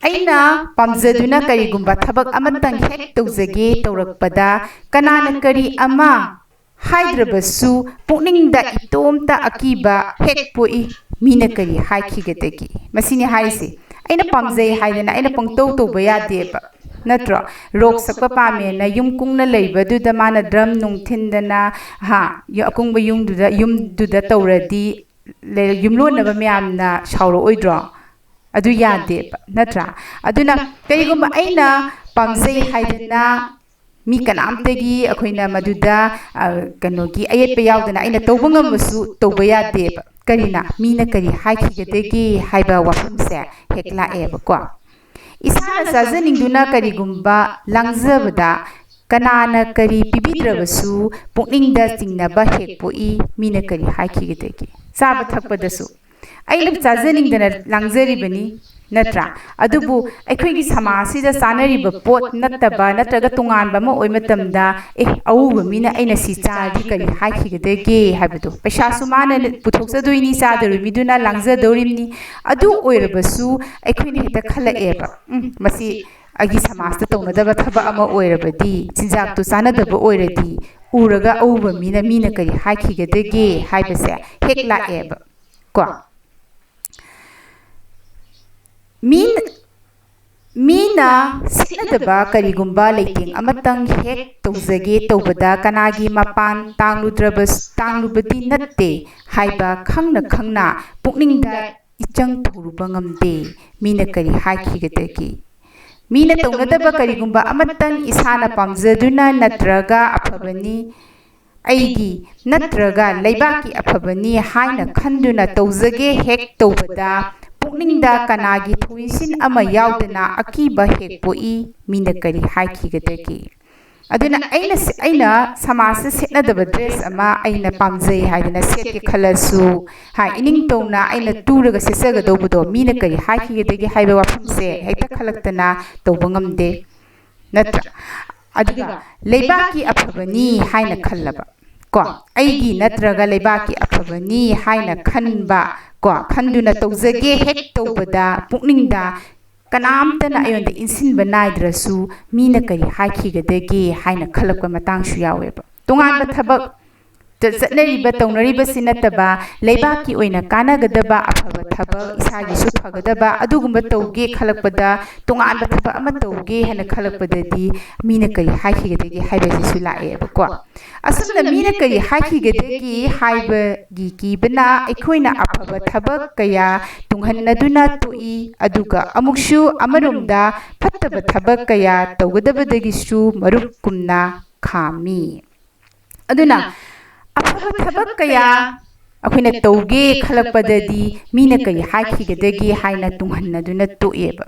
ꯑꯩꯅ ꯄꯥꯝꯖꯗꯨꯅ ꯀꯔꯤꯒꯨꯝꯕ ꯊꯕꯛ ꯑꯃꯇꯪ ꯍꯦꯛ ꯇꯧꯖꯒꯦ ꯇꯧꯔꯛꯄꯗ, ꯀꯅꯥꯅ ꯀꯔꯤ ꯑꯃ ꯍꯥꯏꯗ꯭ꯔꯕꯁꯨ, ꯄꯨꯛꯅꯤꯡꯗ ꯏꯇꯣꯝꯇ ꯑꯀꯤꯕ ꯍꯦꯛ ꯄꯣꯛꯏ꯫ ꯃꯤꯅ ꯀꯔꯤ ꯍꯥꯏꯈꯤꯒꯗꯒꯦ? ꯃꯁꯤꯅꯤ ꯍꯥꯏꯔꯤꯁꯦ꯫ ꯑꯩꯅ ꯄꯥꯝꯖꯩ ꯍꯥꯏꯗꯅ ꯑꯩꯅ ꯄꯪꯇꯧ ꯇꯧꯕ ꯌꯥꯗꯦꯕ, ꯅꯠꯇ꯭ꯔꯣ? ꯔꯣꯛ ꯁꯛꯄ ꯄꯥꯝꯃꯦꯅ ꯌꯨꯝ ꯀꯨꯡꯅ ꯂꯩꯕꯗꯨꯗ ꯃꯥꯅ ꯗ꯭ꯔꯝ ꯅꯨꯡ ꯊꯤꯟꯗꯅ, ꯍꯥ, ꯌꯨ-, ꯑꯀꯨꯡꯕ ꯌꯨꯝꯗꯨꯗ, ꯌꯨꯝꯗꯨꯗ ꯇꯧꯔꯗꯤ ꯂꯩ-, ꯌꯨꯝꯂꯣꯟꯅꯕ ꯃꯌꯥꯝꯅ ꯁꯥꯎꯔꯛꯑꯣꯏꯗ꯭ꯔꯣ? ꯑꯗꯨ ꯌꯥꯗꯦꯕ, ꯅꯠꯇ꯭ꯔꯥ? ꯑꯗꯨꯅ ꯀꯔꯤꯒꯨꯝꯕ ꯑꯩꯅ ꯄꯥꯝꯖꯩ ꯍꯥꯏꯗꯅ ꯃꯤ ꯀꯅꯥꯝꯇꯒꯤ ꯑꯩꯈꯣꯏꯅ ꯃꯗꯨꯗ, ꯑ, ꯀꯩꯅꯣꯒꯤ ꯑꯌꯦꯠꯄ ꯌꯥꯎꯗꯅ ꯑꯩꯅ ꯇꯧꯕ ꯉꯝꯕꯁꯨ ꯇꯧꯕ ꯌꯥꯗꯦꯕ꯫ ꯀꯔꯤꯅ? ꯃꯤꯅ ꯀꯔꯤ ꯍꯥꯏꯈꯤꯒꯗꯒꯦ ꯍꯥꯏꯕ ꯋꯥꯐꯝꯁꯦ ꯍꯦꯛ ꯂꯥꯛꯑꯦꯕꯀꯣ꯫ ꯏꯁꯥꯅ ꯆꯥꯖꯅꯤꯡꯗꯨꯅ ꯀꯔꯤꯒꯨꯝꯕ ꯂꯥꯡꯖꯕꯗ ꯀꯅꯥꯅ ꯀꯔꯤ ꯄꯤꯕꯤꯗ꯭ꯔꯕꯁꯨ ꯄꯨꯛꯅꯤꯡꯗ ꯆꯤꯡꯅꯕ ꯍꯦꯛ ꯄꯣꯛꯏ꯫ ꯃꯤꯅ ꯀꯔꯤ ꯍꯥꯏꯈꯤꯒꯗꯒꯦ? ꯆꯥꯕ ꯊꯛꯄꯗꯁꯨ ꯑꯩꯅ ꯆꯥꯖꯅꯤꯡꯗꯅ ꯂꯥꯡꯖꯔꯤꯕꯅꯤ, ꯅꯠꯇ꯭ꯔꯥ? ꯑꯗꯨꯕꯨ ꯑꯩꯈꯣꯏꯒꯤ ꯁꯃꯥꯖꯁꯤꯗ ꯆꯥꯅꯔꯤꯕ ꯄꯣꯠ ꯅꯠꯇꯕ ꯅꯠꯇ꯭ꯔꯒ ꯇꯣꯉꯥꯟꯕ ꯑꯃ ꯑꯣꯏ ꯃꯇꯝꯗ, "ꯑꯦ, ꯑꯎꯕ ꯃꯤꯅ ꯑꯩꯅ ꯁꯤ ꯆꯥꯔꯗꯤ ꯀꯔꯤ ꯍꯥꯏꯈꯤꯒꯗꯒꯦ?" ꯍꯥꯏꯕꯗꯣ, ꯄꯩꯁꯥꯁꯨ ꯃꯥꯅ ꯄꯨꯊꯣꯛꯆꯗꯣꯏꯅꯤ, ꯆꯥꯗꯧꯔꯤꯕ ꯃꯤꯗꯨꯅ ꯂꯥꯡꯖꯗꯧꯔꯤꯕꯅꯤ꯫ ꯑꯗꯨ ꯑꯣꯏꯔꯕꯁꯨ ꯑꯩꯈꯣꯏꯅ ꯍꯦꯛꯇ ꯈꯜꯂꯛꯑꯦꯕ, "ꯎꯝ, ꯃꯁꯤ ꯑꯩꯒꯤ ꯁꯃꯥꯖꯇ ꯇꯧꯅꯗꯕ ꯊꯕꯛ ꯑꯃ ꯑꯣꯏꯔꯕꯗꯤ, ꯆꯤꯟꯖꯥꯛꯇꯨ ꯆꯥꯅꯗꯕ ꯑꯣꯏꯔꯗꯤ, ꯎꯔꯒ ꯑꯎꯕ ꯃꯤꯅ, ꯃꯤꯅ ꯀꯔꯤ ꯍꯥꯏꯈꯤꯒꯗꯒꯦ?" ꯍꯥꯏꯕꯁꯦ ꯍꯦꯛ ꯂꯥꯛꯑꯦꯕ ꯀꯣ꯫ ꯃꯤ ꯃꯤꯅ ꯁꯦꯠꯅꯗꯕ ꯀꯔꯤꯒꯨꯝꯕ ꯂꯩꯇꯦꯡ ꯑꯃꯇꯪ ꯍꯦꯛ ꯇꯧꯖꯒꯦ ꯇꯧꯕꯗ ꯀꯅꯥꯒꯤ ꯃꯄꯥꯟ ꯇꯥꯡꯂꯨꯗ꯭ꯔꯕ-, ꯇꯥꯡꯂꯨꯕꯗꯤ ꯅꯠꯇꯦ ꯍꯥꯏꯕ ꯈꯪꯅ ꯈꯪꯅ ꯄꯨꯛꯅꯤꯡꯗ ꯏꯆꯪ ꯊꯧꯔꯨꯕ ꯉꯝꯗꯦ꯫ ꯃꯤꯅ ꯀꯔꯤ ꯍꯥꯏꯈꯤꯒꯗꯒꯦ? ꯃꯤꯅ ꯇꯧꯅꯗꯕ ꯀꯔꯤꯒꯨꯝꯕ ꯑꯃꯇꯪ ꯏꯁꯥꯅ ꯄꯥꯝꯖꯗꯨꯅ ꯅꯠꯇ꯭ꯔꯒ ꯑꯐꯕꯅꯤ, ꯑꯩꯒꯤ ꯅꯠꯇ꯭ꯔꯒ ꯂꯩꯕꯥꯛꯀꯤ ꯑꯐꯕꯅꯤ ꯍꯥꯏꯅ ꯈꯟꯗꯨꯅ ꯇꯧꯖꯒꯦ ꯍꯦꯛ ꯇꯧꯕꯗ ꯄꯨꯛꯅꯤꯡꯗ ꯀꯅꯥꯒꯤ ꯊꯧꯏꯁꯤꯟ ꯑꯃ ꯌꯥꯎꯗꯅ ꯑꯀꯤꯕ ꯍꯦꯛ ꯄꯣꯛꯏ꯫ ꯃꯤꯅ ꯀꯔꯤ ꯍꯥꯏꯈꯤꯒꯗꯒꯦ? ꯑꯗꯨꯅ ꯑꯩꯅ ꯁꯦ-, ꯑꯩꯅ ꯁꯃꯥꯖꯇ ꯁꯦꯠꯅꯗꯕ dress ꯑꯃ ꯑꯩꯅ ꯄꯥꯝꯖꯩ ꯍꯥꯏꯗꯅ ꯁꯦꯠꯀꯦ ꯈꯜꯂꯁꯨ, ꯍꯥꯏ, ꯏꯅꯤꯡꯇꯧꯅ ꯑꯩꯅ ꯇꯨꯔꯒ ꯁꯦꯠꯆꯒꯗꯧꯕꯗꯣ ꯃꯤꯅ ꯀꯔꯤ ꯍꯥꯏꯈꯤꯒꯗꯒꯦ ꯍꯥꯏꯕ ꯋꯥꯐꯝꯁꯦ ꯍꯦꯛꯇ ꯈꯜꯂꯛꯇꯅ ꯇꯧꯕ ꯉꯝꯗꯦ, ꯅꯠꯇ꯭ꯔꯥ? ꯑꯗꯨꯒ ꯂꯩꯕꯥꯛꯀꯤ ꯑꯐꯕꯅꯤ ꯍꯥꯏꯅ ꯈꯜꯂꯕ, ꯀꯣ, ꯑꯩꯒꯤ ꯅꯠꯇ꯭ꯔꯒ ꯂꯩꯕꯥꯛꯀꯤ ꯑꯐꯕꯅꯤ ꯍꯥꯏꯅ ꯈꯟꯕ, ꯀꯣ, ꯈꯟꯗꯨꯅ ꯇꯧꯖꯒꯦ ꯍꯦꯛ ꯇꯧꯕꯗ ꯄꯨꯛꯅꯤꯡꯗ ꯀꯅꯥꯝꯇꯅ ꯑꯩꯉꯣꯟꯗ ꯏꯟꯁꯤꯟꯕ ꯅꯥꯏꯗ꯭ꯔꯁꯨ ꯃꯤꯅ ꯀꯔꯤ ꯍꯥꯏꯈꯤꯒꯗꯒꯦ ꯍꯥꯏꯅ ꯈꯜꯂꯛꯄ ꯃꯇꯥꯡꯁꯨ ꯌꯥꯎꯋꯦꯕ꯫ ꯇꯣꯉꯥꯟꯕ ꯊꯕꯛ ꯆ-, ꯆꯠꯅꯔꯤꯕ ꯇꯧꯅꯔꯤꯕꯁꯤ ꯅꯠꯇꯕ ꯂꯩꯕꯥꯛꯀꯤ ꯑꯣꯏꯅ ꯀꯥꯟꯅꯒꯗꯕ ꯑꯐꯕ ꯊꯕꯛ, ꯏꯁꯥꯒꯤꯁꯨ ꯐꯒꯗꯕ ꯑꯗꯨꯒꯨꯝꯕ ꯇꯧꯒꯦ ꯈꯜꯂꯛꯄꯗ, ꯇꯣꯉꯥꯟꯕ ꯊꯕꯛ ꯑꯃ ꯇꯧꯒꯦ ꯍꯥꯏꯅ ꯈꯜꯂꯛꯄꯗꯗꯤ ꯃꯤꯅ ꯀꯔꯤ ꯍꯥꯏꯈꯤꯒꯗꯒꯦ ꯍꯥꯏꯕꯁꯤꯁꯨ ꯂꯥꯛꯑꯦꯕꯀꯣ꯫ ꯑꯁꯨꯝꯅ ꯃꯤꯅ ꯀꯔꯤ ꯍꯥꯏꯈꯤꯒꯗꯒꯦ ꯍꯥꯏꯕꯒꯤ ꯀꯤꯕꯅ ꯑꯩꯈꯣꯏꯅ ꯑꯐꯕ ꯊꯕꯛ ꯀꯌꯥ ꯇꯨꯡꯍꯟꯅꯗꯨꯅ ꯇꯣꯛꯏ, ꯑꯗꯨꯒ ꯑꯃꯨꯛꯁꯨ ꯑꯃꯔꯣꯝꯗ ꯐꯠꯇꯕ ꯊꯕꯛ ꯀꯌꯥ ꯇꯧꯒꯗꯕꯗꯒꯤꯁꯨ ꯃꯔꯨꯞ ꯀꯨꯝꯅ ꯈꯥꯝꯃꯤ꯫ ꯑꯗꯨꯅ ꯑꯐꯕ ꯊꯕꯛ ꯀꯌꯥ ꯑꯩꯈꯣꯏꯅ ꯇꯧꯒꯦ ꯈꯜꯂꯛꯄꯗꯗꯤ ꯃꯤꯅ ꯀꯔꯤ ꯍꯥꯏꯈꯤꯒꯗꯒꯦ ꯍꯥꯏꯅ ꯇꯨꯡꯍꯟꯅꯗꯨꯅ ꯇꯣꯛꯑꯦꯕ꯫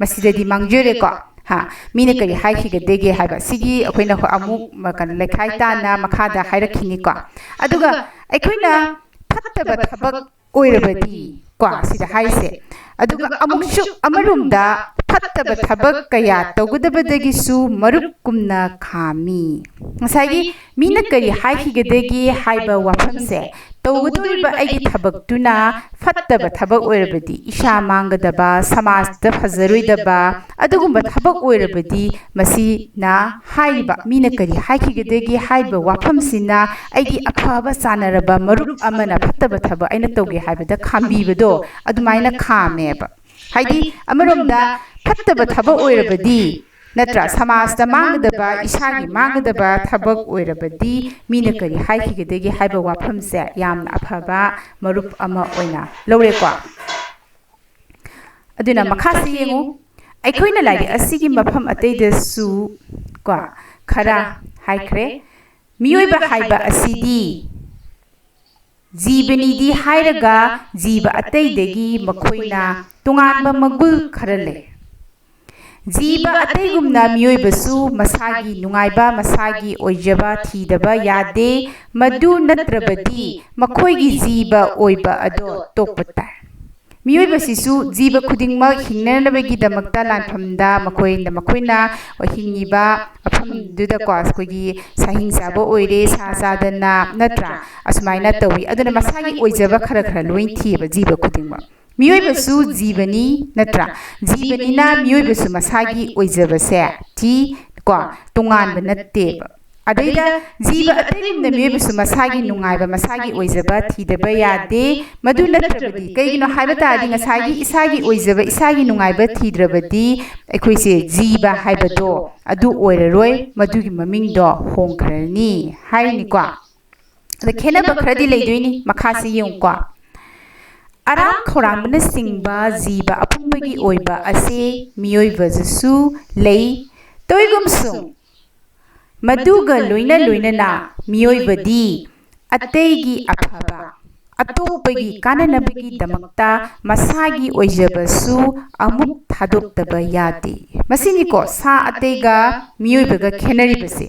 ꯃꯁꯤꯗꯗꯤ ꯃꯥꯡꯖꯔꯦꯀꯣ꯫ ꯍꯥ, ꯃꯤꯅ ꯀꯔꯤ ꯍꯥꯏꯈꯤꯒꯗꯒꯦ ꯍꯥꯏꯕ ꯁꯤꯒꯤ ꯑꯩꯈꯣꯏꯅ ꯍꯣ-, ꯑꯃꯨꯛ ꯃ-, ꯀꯩꯅꯣ, ꯂꯩꯈꯥꯏ ꯇꯥꯅ ꯃꯈꯥꯗ ꯍꯥꯏꯔꯛꯈꯤꯅꯤꯀꯣ꯫ ꯑꯗꯨꯒ ꯑꯩꯈꯣꯏꯅ ꯐꯠꯇꯕ ꯊꯕꯛ ꯑꯣꯏꯔꯕꯗꯤ, ꯀꯣ, ꯁꯤꯗ ꯍꯥꯏꯔꯤꯁꯦ꯫ ꯑꯗꯨꯒ ꯑꯃꯨꯛꯁꯨ ꯑꯃꯔꯣꯝꯗ ꯐꯠꯇꯕ ꯊꯕꯛ ꯀꯌꯥ ꯇꯧꯒꯗꯕꯗꯒꯤꯁꯨ ꯃꯔꯨꯞ ꯀꯨꯝꯅ ꯈꯥꯝꯃꯤ꯫ ꯉꯁꯥꯏꯒꯤ ꯃꯤꯅ ꯀꯔꯤ ꯍꯥꯏꯈꯤꯒꯗꯒꯦ ꯍꯥꯏꯕ ꯋꯥꯐꯝꯁꯦ, ꯇꯧꯒꯗꯧꯔꯤꯕ ꯑꯩꯒꯤ ꯊꯕꯛꯇꯨꯅ ꯐꯠꯇꯕ ꯊꯕꯛ ꯑꯣꯏꯔꯕꯗꯤ, ꯏꯁꯥ ꯃꯥꯡꯒꯗꯕ, ꯁꯃꯥꯖꯇ ꯐꯖꯔꯣꯏꯗꯕ ꯑꯗꯨꯒꯨꯝꯕ ꯊꯕꯛ ꯑꯣꯏꯔꯕꯗꯤ, ꯃꯁꯤꯅ ꯍꯥꯏꯔꯤꯕ ꯃꯤꯅ ꯀꯔꯤ ꯍꯥꯏꯈꯤꯒꯗꯒꯦ ꯍꯥꯏꯔꯤꯕ ꯋꯥꯐꯝꯁꯤꯅ ꯑꯩꯒꯤ ꯑꯐꯕ ꯆꯥꯟꯅꯔꯕ ꯃꯔꯨꯞ ꯑꯃꯅ ꯐꯠꯇꯕ ꯊꯕꯛ ꯑꯩꯅ ꯇꯧꯒꯦ ꯍꯥꯏꯕꯗ ꯈꯥꯝꯕꯤꯕꯗꯣ ꯑꯗꯨꯃꯥꯏꯅ ꯈꯥꯝꯃꯦꯕ꯫ ꯍꯥꯏꯗꯤ ꯑꯃꯔꯣꯝꯗ ꯐꯠꯇꯕ ꯊꯕꯛ ꯑꯣꯏꯔꯕꯗꯤ, ꯅꯠꯇ꯭ꯔꯥ, ꯁꯃꯥꯖꯇ ꯃꯥꯡꯒꯗꯕ, ꯏꯁꯥꯒꯤ ꯃꯥꯡꯒꯗꯕ ꯊꯕꯛ ꯑꯣꯏꯔꯕꯗꯤ ꯃꯤꯅ ꯀꯔꯤ ꯍꯥꯏꯈꯤꯒꯗꯒꯦ ꯍꯥꯏꯕ ꯋꯥꯐꯝꯁꯦ ꯌꯥꯝꯅ ꯑꯐꯕ ꯃꯔꯨꯞ ꯑꯃ ꯑꯣꯏꯅ ꯂꯧꯔꯦꯀꯣ꯫ ꯑꯗꯨꯅ ꯃꯈꯥꯁꯤ ꯌꯦꯡꯉꯨ꯫ ꯑꯩꯈꯣꯏꯅ ꯂꯥꯏꯔꯤꯛ ꯑꯁꯤꯒꯤ ꯃꯐꯝ ꯑꯇꯩꯗꯁꯨ ꯀꯣ ꯈꯔ ꯍꯥꯏꯈ꯭ꯔꯦ꯫ ꯃꯤꯑꯣꯏꯕ ꯍꯥꯏꯕ ꯑꯁꯤꯗꯤ ꯖꯤꯕꯅꯤꯗꯤ ꯍꯥꯏꯔꯒ ꯖꯤꯕ ꯑꯇꯩꯗꯒꯤ ꯃꯈꯣꯏꯅ ꯇꯣꯉꯥꯟꯕ ꯃꯒꯨꯟ ꯈꯔ ꯂꯩ꯫ ꯖꯤꯕ ꯑꯇꯩꯒꯨꯝꯅ ꯃꯤꯑꯣꯏꯕꯁꯨ ꯃꯁꯥꯒꯤ ꯅꯨꯡꯉꯥꯏꯕ, ꯃꯁꯥꯒꯤ ꯑꯣꯏꯖꯕ ꯊꯤꯗꯕ ꯌꯥꯗꯦ꯫ ꯃꯗꯨ ꯅꯠꯇ꯭ꯔꯕꯗꯤ ꯃꯈꯣꯏꯒꯤ ꯖꯤꯕ ꯑꯣꯏꯕ ꯑꯗꯣ ꯇꯣꯛꯄ ꯇꯥꯏ꯫ ꯃꯤꯑꯣꯏꯕꯁꯤꯁꯨ ꯖꯤꯕ ꯈꯨꯗꯤꯡꯃꯛ ꯍꯤꯡꯅꯅꯕꯒꯤꯗꯃꯛꯇ ꯂꯥꯟꯐꯝꯗ ꯃꯈꯣꯏꯅ, ꯃꯈꯣꯏꯅ ꯍꯤꯡꯉꯤꯕ ꯃꯐꯝꯗꯨꯗꯀꯣ ꯑꯩꯈꯣꯏꯒꯤ ꯁꯥꯍꯤꯡ ꯆꯥꯕ ꯑꯣꯏꯔꯦ, ꯁꯥ ꯆꯥꯗꯅ, ꯅꯠꯇ꯭ꯔꯥ? ꯑꯁꯨꯃꯥꯏꯅ ꯇꯧꯏ꯫ ꯑꯗꯨꯅ ꯃꯁꯥꯒꯤ ꯑꯣꯏꯖꯕ ꯈꯔ ꯈꯔ ꯂꯣꯏ ꯊꯤꯑꯕ ꯖꯤꯕ ꯈꯨꯗꯤꯡꯃꯛ꯫ ꯃꯤꯑꯣꯏꯕꯁꯨ ꯖꯤꯕꯅꯤ, ꯅꯠꯇ꯭ꯔꯥ? ꯖꯤꯕꯅꯤꯅ ꯃꯤꯑꯣꯏꯕꯁꯨ ꯃꯁꯥꯒꯤ ꯑꯣꯏꯖꯕꯁꯦ ꯊꯤ ꯀꯣ, ꯇꯣꯉꯥꯟꯕ ꯅꯠꯇꯦꯕ꯫ ꯑꯗꯩꯗ ꯖꯤꯕ ꯑꯇꯩꯒꯨꯝꯅ ꯃꯤꯑꯣꯏꯕꯁꯨ ꯃꯁꯥꯒꯤ ꯅꯨꯡꯉꯥꯏꯕ, ꯃꯁꯥꯒꯤ ꯑꯣꯏꯖꯕ ꯊꯤꯗꯕ ꯌꯥꯗꯦ꯫ ꯃꯗꯨ ꯅꯠꯇ꯭ꯔꯕꯗꯤ, ꯀꯩꯒꯤꯅꯣ ꯍꯥꯏꯕ ꯇꯥꯔꯗꯤ, ꯉꯁꯥꯏꯒꯤ ꯏꯁꯥꯒꯤ ꯑꯣꯏꯖꯕ, ꯏꯁꯥꯒꯤ ꯅꯨꯡꯉꯥꯏꯕ ꯊꯤꯗ꯭ꯔꯕꯗꯤ ꯑꯩꯈꯣꯏꯁꯦ ꯖꯤꯕ ꯍꯥꯏꯕꯗꯣ ꯑꯗꯨ ꯑꯣꯏꯔꯔꯣꯏ, ꯃꯗꯨꯒꯤ ꯃꯃꯤꯡꯗꯣ ꯍꯣꯡꯈ꯭ꯔꯅꯤ ꯍꯥꯏꯔꯤꯅꯤꯀꯣ꯫ ꯑꯗ ꯈꯦꯠꯅꯕ ꯈꯔꯗꯤ ꯂꯩꯗꯣꯏꯅꯤ, ꯃꯈꯥꯁꯤ ꯌꯦꯡꯉꯨꯀꯣ꯫ ꯑꯔꯥꯝ ꯈꯧꯔꯥꯡꯕꯅꯆꯤꯡꯕ ꯖꯤꯕ ꯑꯄꯨꯝꯕꯒꯤ ꯑꯣꯏꯕ ꯑꯁꯤ ꯃꯤꯑꯣꯏꯕꯗꯁꯨ ꯂꯩ꯫ ꯇꯧꯏꯒꯨꯝꯁꯨꯡ, ꯃꯗꯨꯒ ꯂꯣꯏꯅ ꯂꯣꯏꯅꯅ ꯃꯤꯑꯣꯏꯕꯗꯤ ꯑꯇꯩꯒꯤ ꯑꯐꯕ, ꯑꯇꯣꯞꯄꯒꯤ ꯀꯥꯟꯅꯅꯕꯒꯤꯗꯃꯛꯇ ꯃꯁꯥꯒꯤ ꯑꯣꯏꯖꯕꯁꯨ ꯑꯃꯨꯛ ꯊꯥꯗꯣꯛꯇꯕ ꯌꯥꯗꯦ꯫ ꯃꯁꯤꯅꯤꯀꯣ ꯁꯥ ꯑꯇꯩꯒ ꯃꯤꯑꯣꯏꯕꯒ ꯈꯦꯠꯅꯔꯤꯕꯁꯦ꯫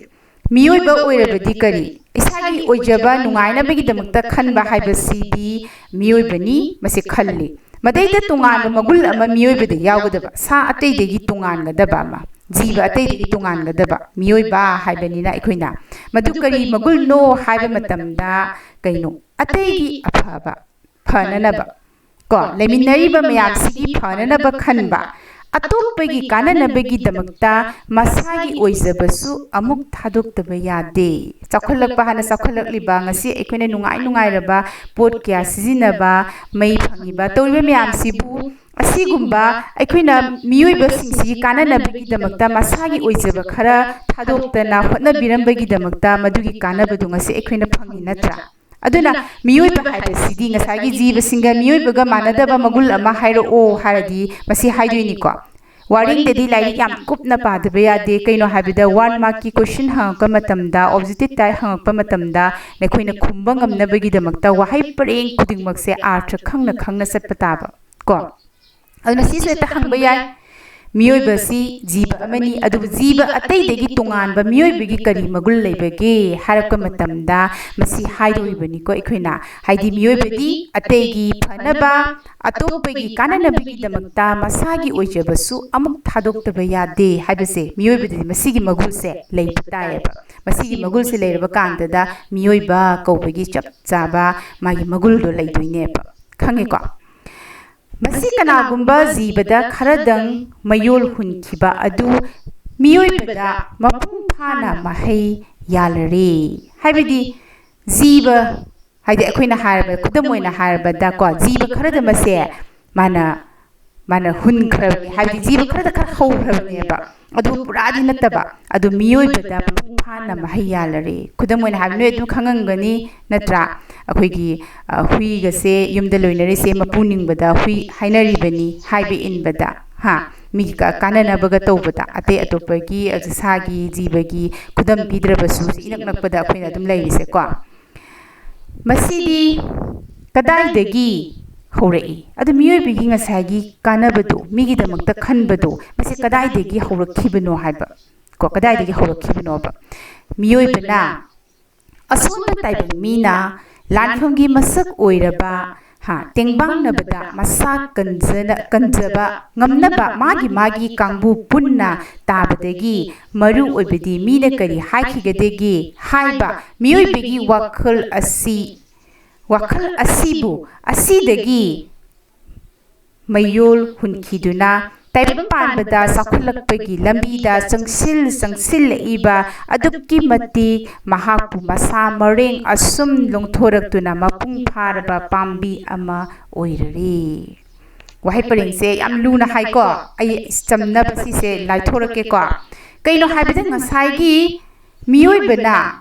ꯃꯤꯑꯣꯏꯕ ꯑꯣꯏꯔꯕꯗꯤ ꯀꯔꯤ? ꯏꯁꯥꯒꯤ ꯑꯣꯏꯖꯕ ꯅꯨꯡꯉꯥꯏꯅꯕꯒꯤꯗꯃꯛꯇ ꯈꯟꯕ ꯍꯥꯏꯕꯁꯤꯗꯤ ꯃꯤꯑꯣꯏꯕꯅꯤ, ꯃꯁꯤ ꯈꯜꯂꯤ꯫ ꯃꯗꯩꯗ ꯇꯣꯉꯥꯟꯕ ꯃꯒꯨꯟ ꯑꯃ ꯃꯤꯑꯣꯏꯕꯗ ꯌꯥꯎꯒꯗꯕ, ꯁꯥ ꯑꯇꯩꯗꯒꯤ ꯇꯣꯉꯥꯟꯒꯗꯕ ꯑꯃ, ꯖꯤꯕ ꯑꯇꯩꯗꯒꯤ ꯇꯣꯉꯥꯟꯒꯗꯕ ꯃꯤꯑꯣꯏꯕ ꯍꯥꯏꯕꯅꯤꯅ ꯑꯩꯈꯣꯏꯅ꯫ ꯃꯗꯨ ꯀꯔꯤ ꯃꯒꯨꯟꯅꯣ ꯍꯥꯏꯕ ꯃꯇꯝꯗ ꯀꯩꯅꯣ? ꯑꯇꯩꯒꯤ ꯑꯐꯕ, ꯐꯅꯅꯕ꯫ ꯀꯣ, ꯂꯩꯃꯤꯟꯅꯔꯤꯕ ꯃꯌꯥꯝꯁꯤꯒꯤ ꯐꯅꯅꯕ ꯈꯟꯕ, ꯑꯇꯣꯞꯄꯒꯤ ꯀꯥꯟꯅꯅꯕꯒꯤꯗꯃꯛꯇ ꯃꯁꯥꯒꯤ ꯑꯣꯏꯖꯕꯁꯨ ꯑꯃꯨꯛ ꯊꯥꯗꯣꯛꯇꯕ ꯌꯥꯗꯦ꯫ ꯆꯥꯎꯈꯠꯂꯛꯄ ꯍꯥꯏꯅ ꯆꯥꯎꯈꯠꯂꯛꯂꯤꯕ, ꯉꯁꯤ ꯑꯩꯈꯣꯏꯅ ꯅꯨꯡꯉꯥꯏ ꯅꯨꯡꯉꯥꯏꯔꯕ ꯄꯣꯠ ꯀꯌꯥ ꯁꯤꯖꯤꯟꯅꯕ, ꯃꯩ ꯐꯪꯉꯤꯕ, ꯇꯧꯔꯤꯕ ꯃꯌꯥꯝꯁꯤꯕꯨ ꯑꯁꯤꯒꯨꯝꯕ ꯑꯩꯈꯣꯏꯅ ꯃꯤꯑꯣꯏꯕꯁꯤꯡꯁꯤ ꯀꯥꯟꯅꯅꯕꯒꯤꯗꯃꯛꯇ ꯃꯁꯥꯒꯤ ꯑꯣꯏꯖꯕ ꯈꯔ ꯊꯥꯗꯣꯛꯇꯅ ꯍꯣꯠꯅꯕꯤꯔꯝꯕꯒꯤꯗꯃꯛꯇ ꯃꯗꯨꯒꯤ ꯀꯥꯟꯅꯕꯗꯨ ꯉꯁꯤ ꯑꯩꯈꯣꯏꯅ ꯐꯪꯉꯤ ꯅꯠꯇ꯭ꯔꯥ? ꯑꯗꯨꯅ ꯃꯤꯑꯣꯏꯕ ꯍꯥꯏꯕꯁꯤꯗꯤ ꯉꯁꯥꯏꯒꯤ ꯖꯤꯕꯁꯤꯡꯒ ꯃꯤꯑꯣꯏꯕꯒ ꯃꯥꯟꯅꯗꯕ ꯃꯒꯨꯟ ꯑꯃ ꯍꯥꯏꯔꯛꯑꯣ ꯍꯥꯏꯔꯗꯤ ꯃꯁꯤ ꯍꯥꯏꯗꯣꯏꯅꯤꯀꯣ꯫ ꯋꯥꯔꯦꯡꯗꯗꯤ ꯂꯥꯏꯔꯤꯛ ꯌꯥꯝ ꯀꯨꯞꯅ ꯄꯥꯗꯕ ꯌꯥꯗꯦ꯫ ꯀꯩꯅꯣ ꯍꯥꯏꯕꯗ, ꯋꯥꯟ ꯃꯥꯔꯛꯀꯤ ꯀꯣꯏꯁꯟ ꯍꯪꯉꯛꯄ ꯃꯇꯝꯗ, ꯑꯣꯕꯖꯦꯛꯇꯤꯚ ꯇꯥꯏꯞ ꯍꯪꯉꯛꯄ ꯃꯇꯝꯗ ꯅꯈꯣꯏꯅ ꯈꯨꯝꯕ ꯉꯝꯅꯕꯒꯤꯗꯃꯛꯇ ꯋꯥꯍꯩ ꯄꯔꯦꯡ ꯈꯨꯗꯤꯡꯃꯛꯁꯦ ꯑꯥꯔꯊ ꯈꯪꯅ ꯈꯪꯅ ꯆꯠꯄ ꯇꯥꯕ ꯀꯣ꯫ ꯑꯗꯨꯅ ꯁꯤꯁꯨ ꯍꯦꯛꯇ ꯍꯪꯕ ꯌꯥꯏ, ꯃꯤꯑꯣꯏꯕꯁꯤ ꯖꯤꯕ ꯑꯃꯅꯤ, ꯑꯗꯨꯕꯨ ꯖꯤꯕ ꯑꯇꯩꯗꯒꯤ ꯇꯣꯉꯥꯟꯕ ꯃꯤꯑꯣꯏꯕꯒꯤ ꯀꯔꯤ ꯃꯒꯨꯟ ꯂꯩꯕꯒꯦ ꯍꯥꯏꯔꯛꯄ ꯃꯇꯝꯗ ꯃꯁꯤ ꯍꯥꯏꯗꯣꯔꯤꯕꯅꯤꯀꯣ ꯑꯩꯈꯣꯏꯅ꯫ ꯍꯥꯏꯗꯤ ꯃꯤꯑꯣꯏꯕꯗꯤ ꯑꯇꯩꯒꯤ ꯐꯅꯕ, ꯑꯇꯣꯞꯄꯒꯤ ꯀꯥꯟꯅꯅꯕꯒꯤꯗꯃꯛꯇ ꯃꯁꯥꯒꯤ ꯑꯣꯏꯖꯕꯁꯨ ꯑꯃꯨꯛ ꯊꯥꯗꯣꯛꯇꯕ ꯌꯥꯗꯦ ꯍꯥꯏꯕꯁꯦ ꯃꯤꯑꯣꯏꯕꯗꯗꯤ ꯃꯁꯤꯒꯤ ꯃꯒꯨꯟꯁꯦ ꯂꯩꯕ ꯇꯥꯏꯌꯦꯕ꯫ ꯃꯁꯤꯒꯤ ꯃꯒꯨꯟꯁꯦ ꯂꯩꯔꯕ ꯀꯥꯟꯗꯗ ꯃꯤꯑꯣꯏꯕ ꯀꯧꯕꯒꯤ ꯆꯞ ꯆꯥꯕ ꯃꯥꯒꯤ ꯃꯒꯨꯟꯗꯣ ꯂꯩꯗꯣꯏꯅꯦꯕ꯫ ꯈꯪꯉꯦꯀꯣ? ꯃꯁꯤ ꯀꯅꯥꯒꯨꯝꯕ ꯖꯤꯕꯗ ꯈꯔꯗꯪ ꯃꯌꯣꯜ ꯍꯨꯟꯈꯤꯕ ꯑꯗꯨ ꯃꯤꯑꯣꯏꯕꯗ ꯃꯄꯨꯡ ꯐꯥꯅ ꯃꯍꯩ ꯌꯥꯜꯂꯔꯦ꯫ ꯍꯥꯏꯕꯗꯤ ꯖꯤꯕ, ꯍꯥꯏꯗꯤ ꯑꯩꯈꯣꯏꯅ ꯍꯥꯏꯔꯕ, ꯈꯨꯗꯝ ꯑꯣꯏꯅ ꯍꯥꯏꯔꯕꯗꯀꯣ, ꯖꯤꯕ ꯈꯔꯗ ꯃꯁꯦ ꯃꯥꯅ, ꯃꯥꯅ ꯍꯨꯟꯈ꯭ꯔꯕꯅꯤ, ꯍꯥꯏꯕꯗꯤ ꯖꯤꯕ ꯈꯔꯗ ꯈꯔ ꯍꯧꯈ꯭ꯔꯕꯅꯦꯕ, ꯑꯗꯨ ꯄꯨꯔꯥꯗꯤ ꯅꯠꯇꯕ꯫ ꯑꯗꯨ ꯃꯤꯑꯣꯏꯕꯗ ꯃꯄꯨꯡ ꯐꯥꯅ ꯃꯍꯩ ꯌꯥꯜꯂꯔꯦ꯫ ꯈꯨꯗꯝ ꯑꯣꯏꯅ ꯍꯥꯏꯕ, ꯅꯣꯏ ꯑꯗꯨꯝ ꯈꯪꯉꯝꯒꯅꯤ ꯅꯠꯇ꯭ꯔꯥ? ꯑꯩꯈꯣꯏꯒꯤ, ꯑ, ꯍꯨꯏꯒꯁꯦ ꯌꯨꯝꯗ ꯂꯣꯏꯅꯔꯤꯁꯦ ꯃꯄꯨ ꯅꯤꯡꯕꯗ ꯍꯨꯏ ꯍꯥꯏꯅꯔꯤꯕꯅꯤ ꯍꯥꯏꯕ ꯏꯟꯕꯗ, ꯍꯥ, ꯃꯤ ꯀ-, ꯀꯥꯟꯅꯅꯕꯒ ꯇꯧꯕꯗ, ꯑꯇꯩ ꯑꯇꯣꯞꯄꯒꯤ, ꯑ, ꯁꯥꯒꯤ ꯖꯤꯕꯒꯤ ꯈꯨꯗꯝ ꯄꯤꯗ꯭ꯔꯕꯁꯨ ꯏꯅꯛ ꯅꯛꯄꯗ ꯑꯩꯈꯣꯏꯅ ꯑꯗꯨꯝ ꯂꯩꯔꯤꯁꯦꯀꯣ꯫ ꯃꯁꯤꯗꯤ ꯀꯗꯥꯏꯗꯒꯤ ꯍꯧꯔꯛꯏ? ꯑꯗꯨ ꯃꯤꯑꯣꯏꯕꯒꯤ ꯉꯁꯥꯏꯒꯤ ꯀꯥꯟꯅꯕꯗꯣ, ꯃꯤꯒꯤꯗꯃꯛꯇ ꯈꯟꯕꯗꯣ, ꯃꯁꯤ ꯀꯗꯥꯏꯗꯒꯤ ꯍꯧꯔꯛꯈꯤꯕꯅꯣ ꯍꯥꯏꯕ ꯀꯣ, ꯀꯗꯥꯏꯗꯒꯤ ꯍꯧꯔꯛꯈꯤꯕꯅꯣꯕ? ꯃꯤꯑꯣꯏꯕꯅ, ꯑꯁꯣꯟꯕ ꯇꯥꯏꯕꯪ ꯃꯤꯅ ꯂꯥꯟꯐꯝꯒꯤ ꯃꯁꯛ ꯑꯣꯏꯔꯕ, ꯍꯥ, ꯇꯦꯡꯕꯥꯡꯅꯕꯗ ꯃꯁꯥ ꯀꯟꯖꯅ-, ꯀꯟꯖꯕ ꯉꯝꯅꯕ ꯃꯥꯒꯤ ꯃꯥꯒꯤ ꯀꯥꯡꯕꯨ ꯄꯨꯟꯅ ꯇꯥꯕꯗꯒꯤ ꯃꯔꯨ ꯑꯣꯏꯕꯗꯤ ꯃꯤꯅ ꯀꯔꯤ ꯍꯥꯏꯈꯤꯒꯗꯒꯦ ꯍꯥꯏꯕ ꯃꯤꯑꯣꯏꯕꯒꯤ ꯋꯥꯈꯜ ꯑꯁꯤ, ꯋꯥꯈꯜ ꯑꯁꯤꯕꯨ, ꯑꯁꯤꯗꯒꯤ ꯃꯌꯣꯜ ꯍꯨꯟꯈꯤꯗꯨꯅ ꯇꯥꯏꯕꯪ ꯄꯥꯟꯕꯗ ꯆꯥꯎꯈꯠꯂꯛꯄꯒꯤ ꯂꯝꯕꯤꯗ ꯆꯪꯁꯤꯜ ꯆꯪꯁꯤꯜꯂꯛꯏꯕ ꯑꯗꯨꯛꯀꯤ ꯃꯇꯤꯛ ꯃꯍꯥꯛꯄꯨ ꯃꯁꯥ ꯃꯔꯦꯡ ꯑꯁꯨꯝ ꯂꯣꯡꯊꯣꯔꯛꯇꯨꯅ ꯃꯄꯨꯡ ꯐꯥꯔꯕ ꯄꯥꯝꯕꯤ ꯑꯃ ꯑꯣꯏꯔꯔꯦ꯫ ꯋꯥꯍꯩ ꯄꯔꯦꯡꯁꯦ ꯌꯥꯝ ꯂꯨꯅ ꯍꯥꯏꯀꯣ꯫ ꯑꯩ ꯆꯝꯅꯕ ꯁꯤꯁꯦ ꯂꯥꯏꯊꯣꯔꯛꯀꯦꯀꯣ꯫ ꯀꯩꯅꯣ ꯍꯥꯏꯕꯗ, ꯉꯁꯥꯏꯒꯤ ꯃꯤꯑꯣꯏꯕꯅ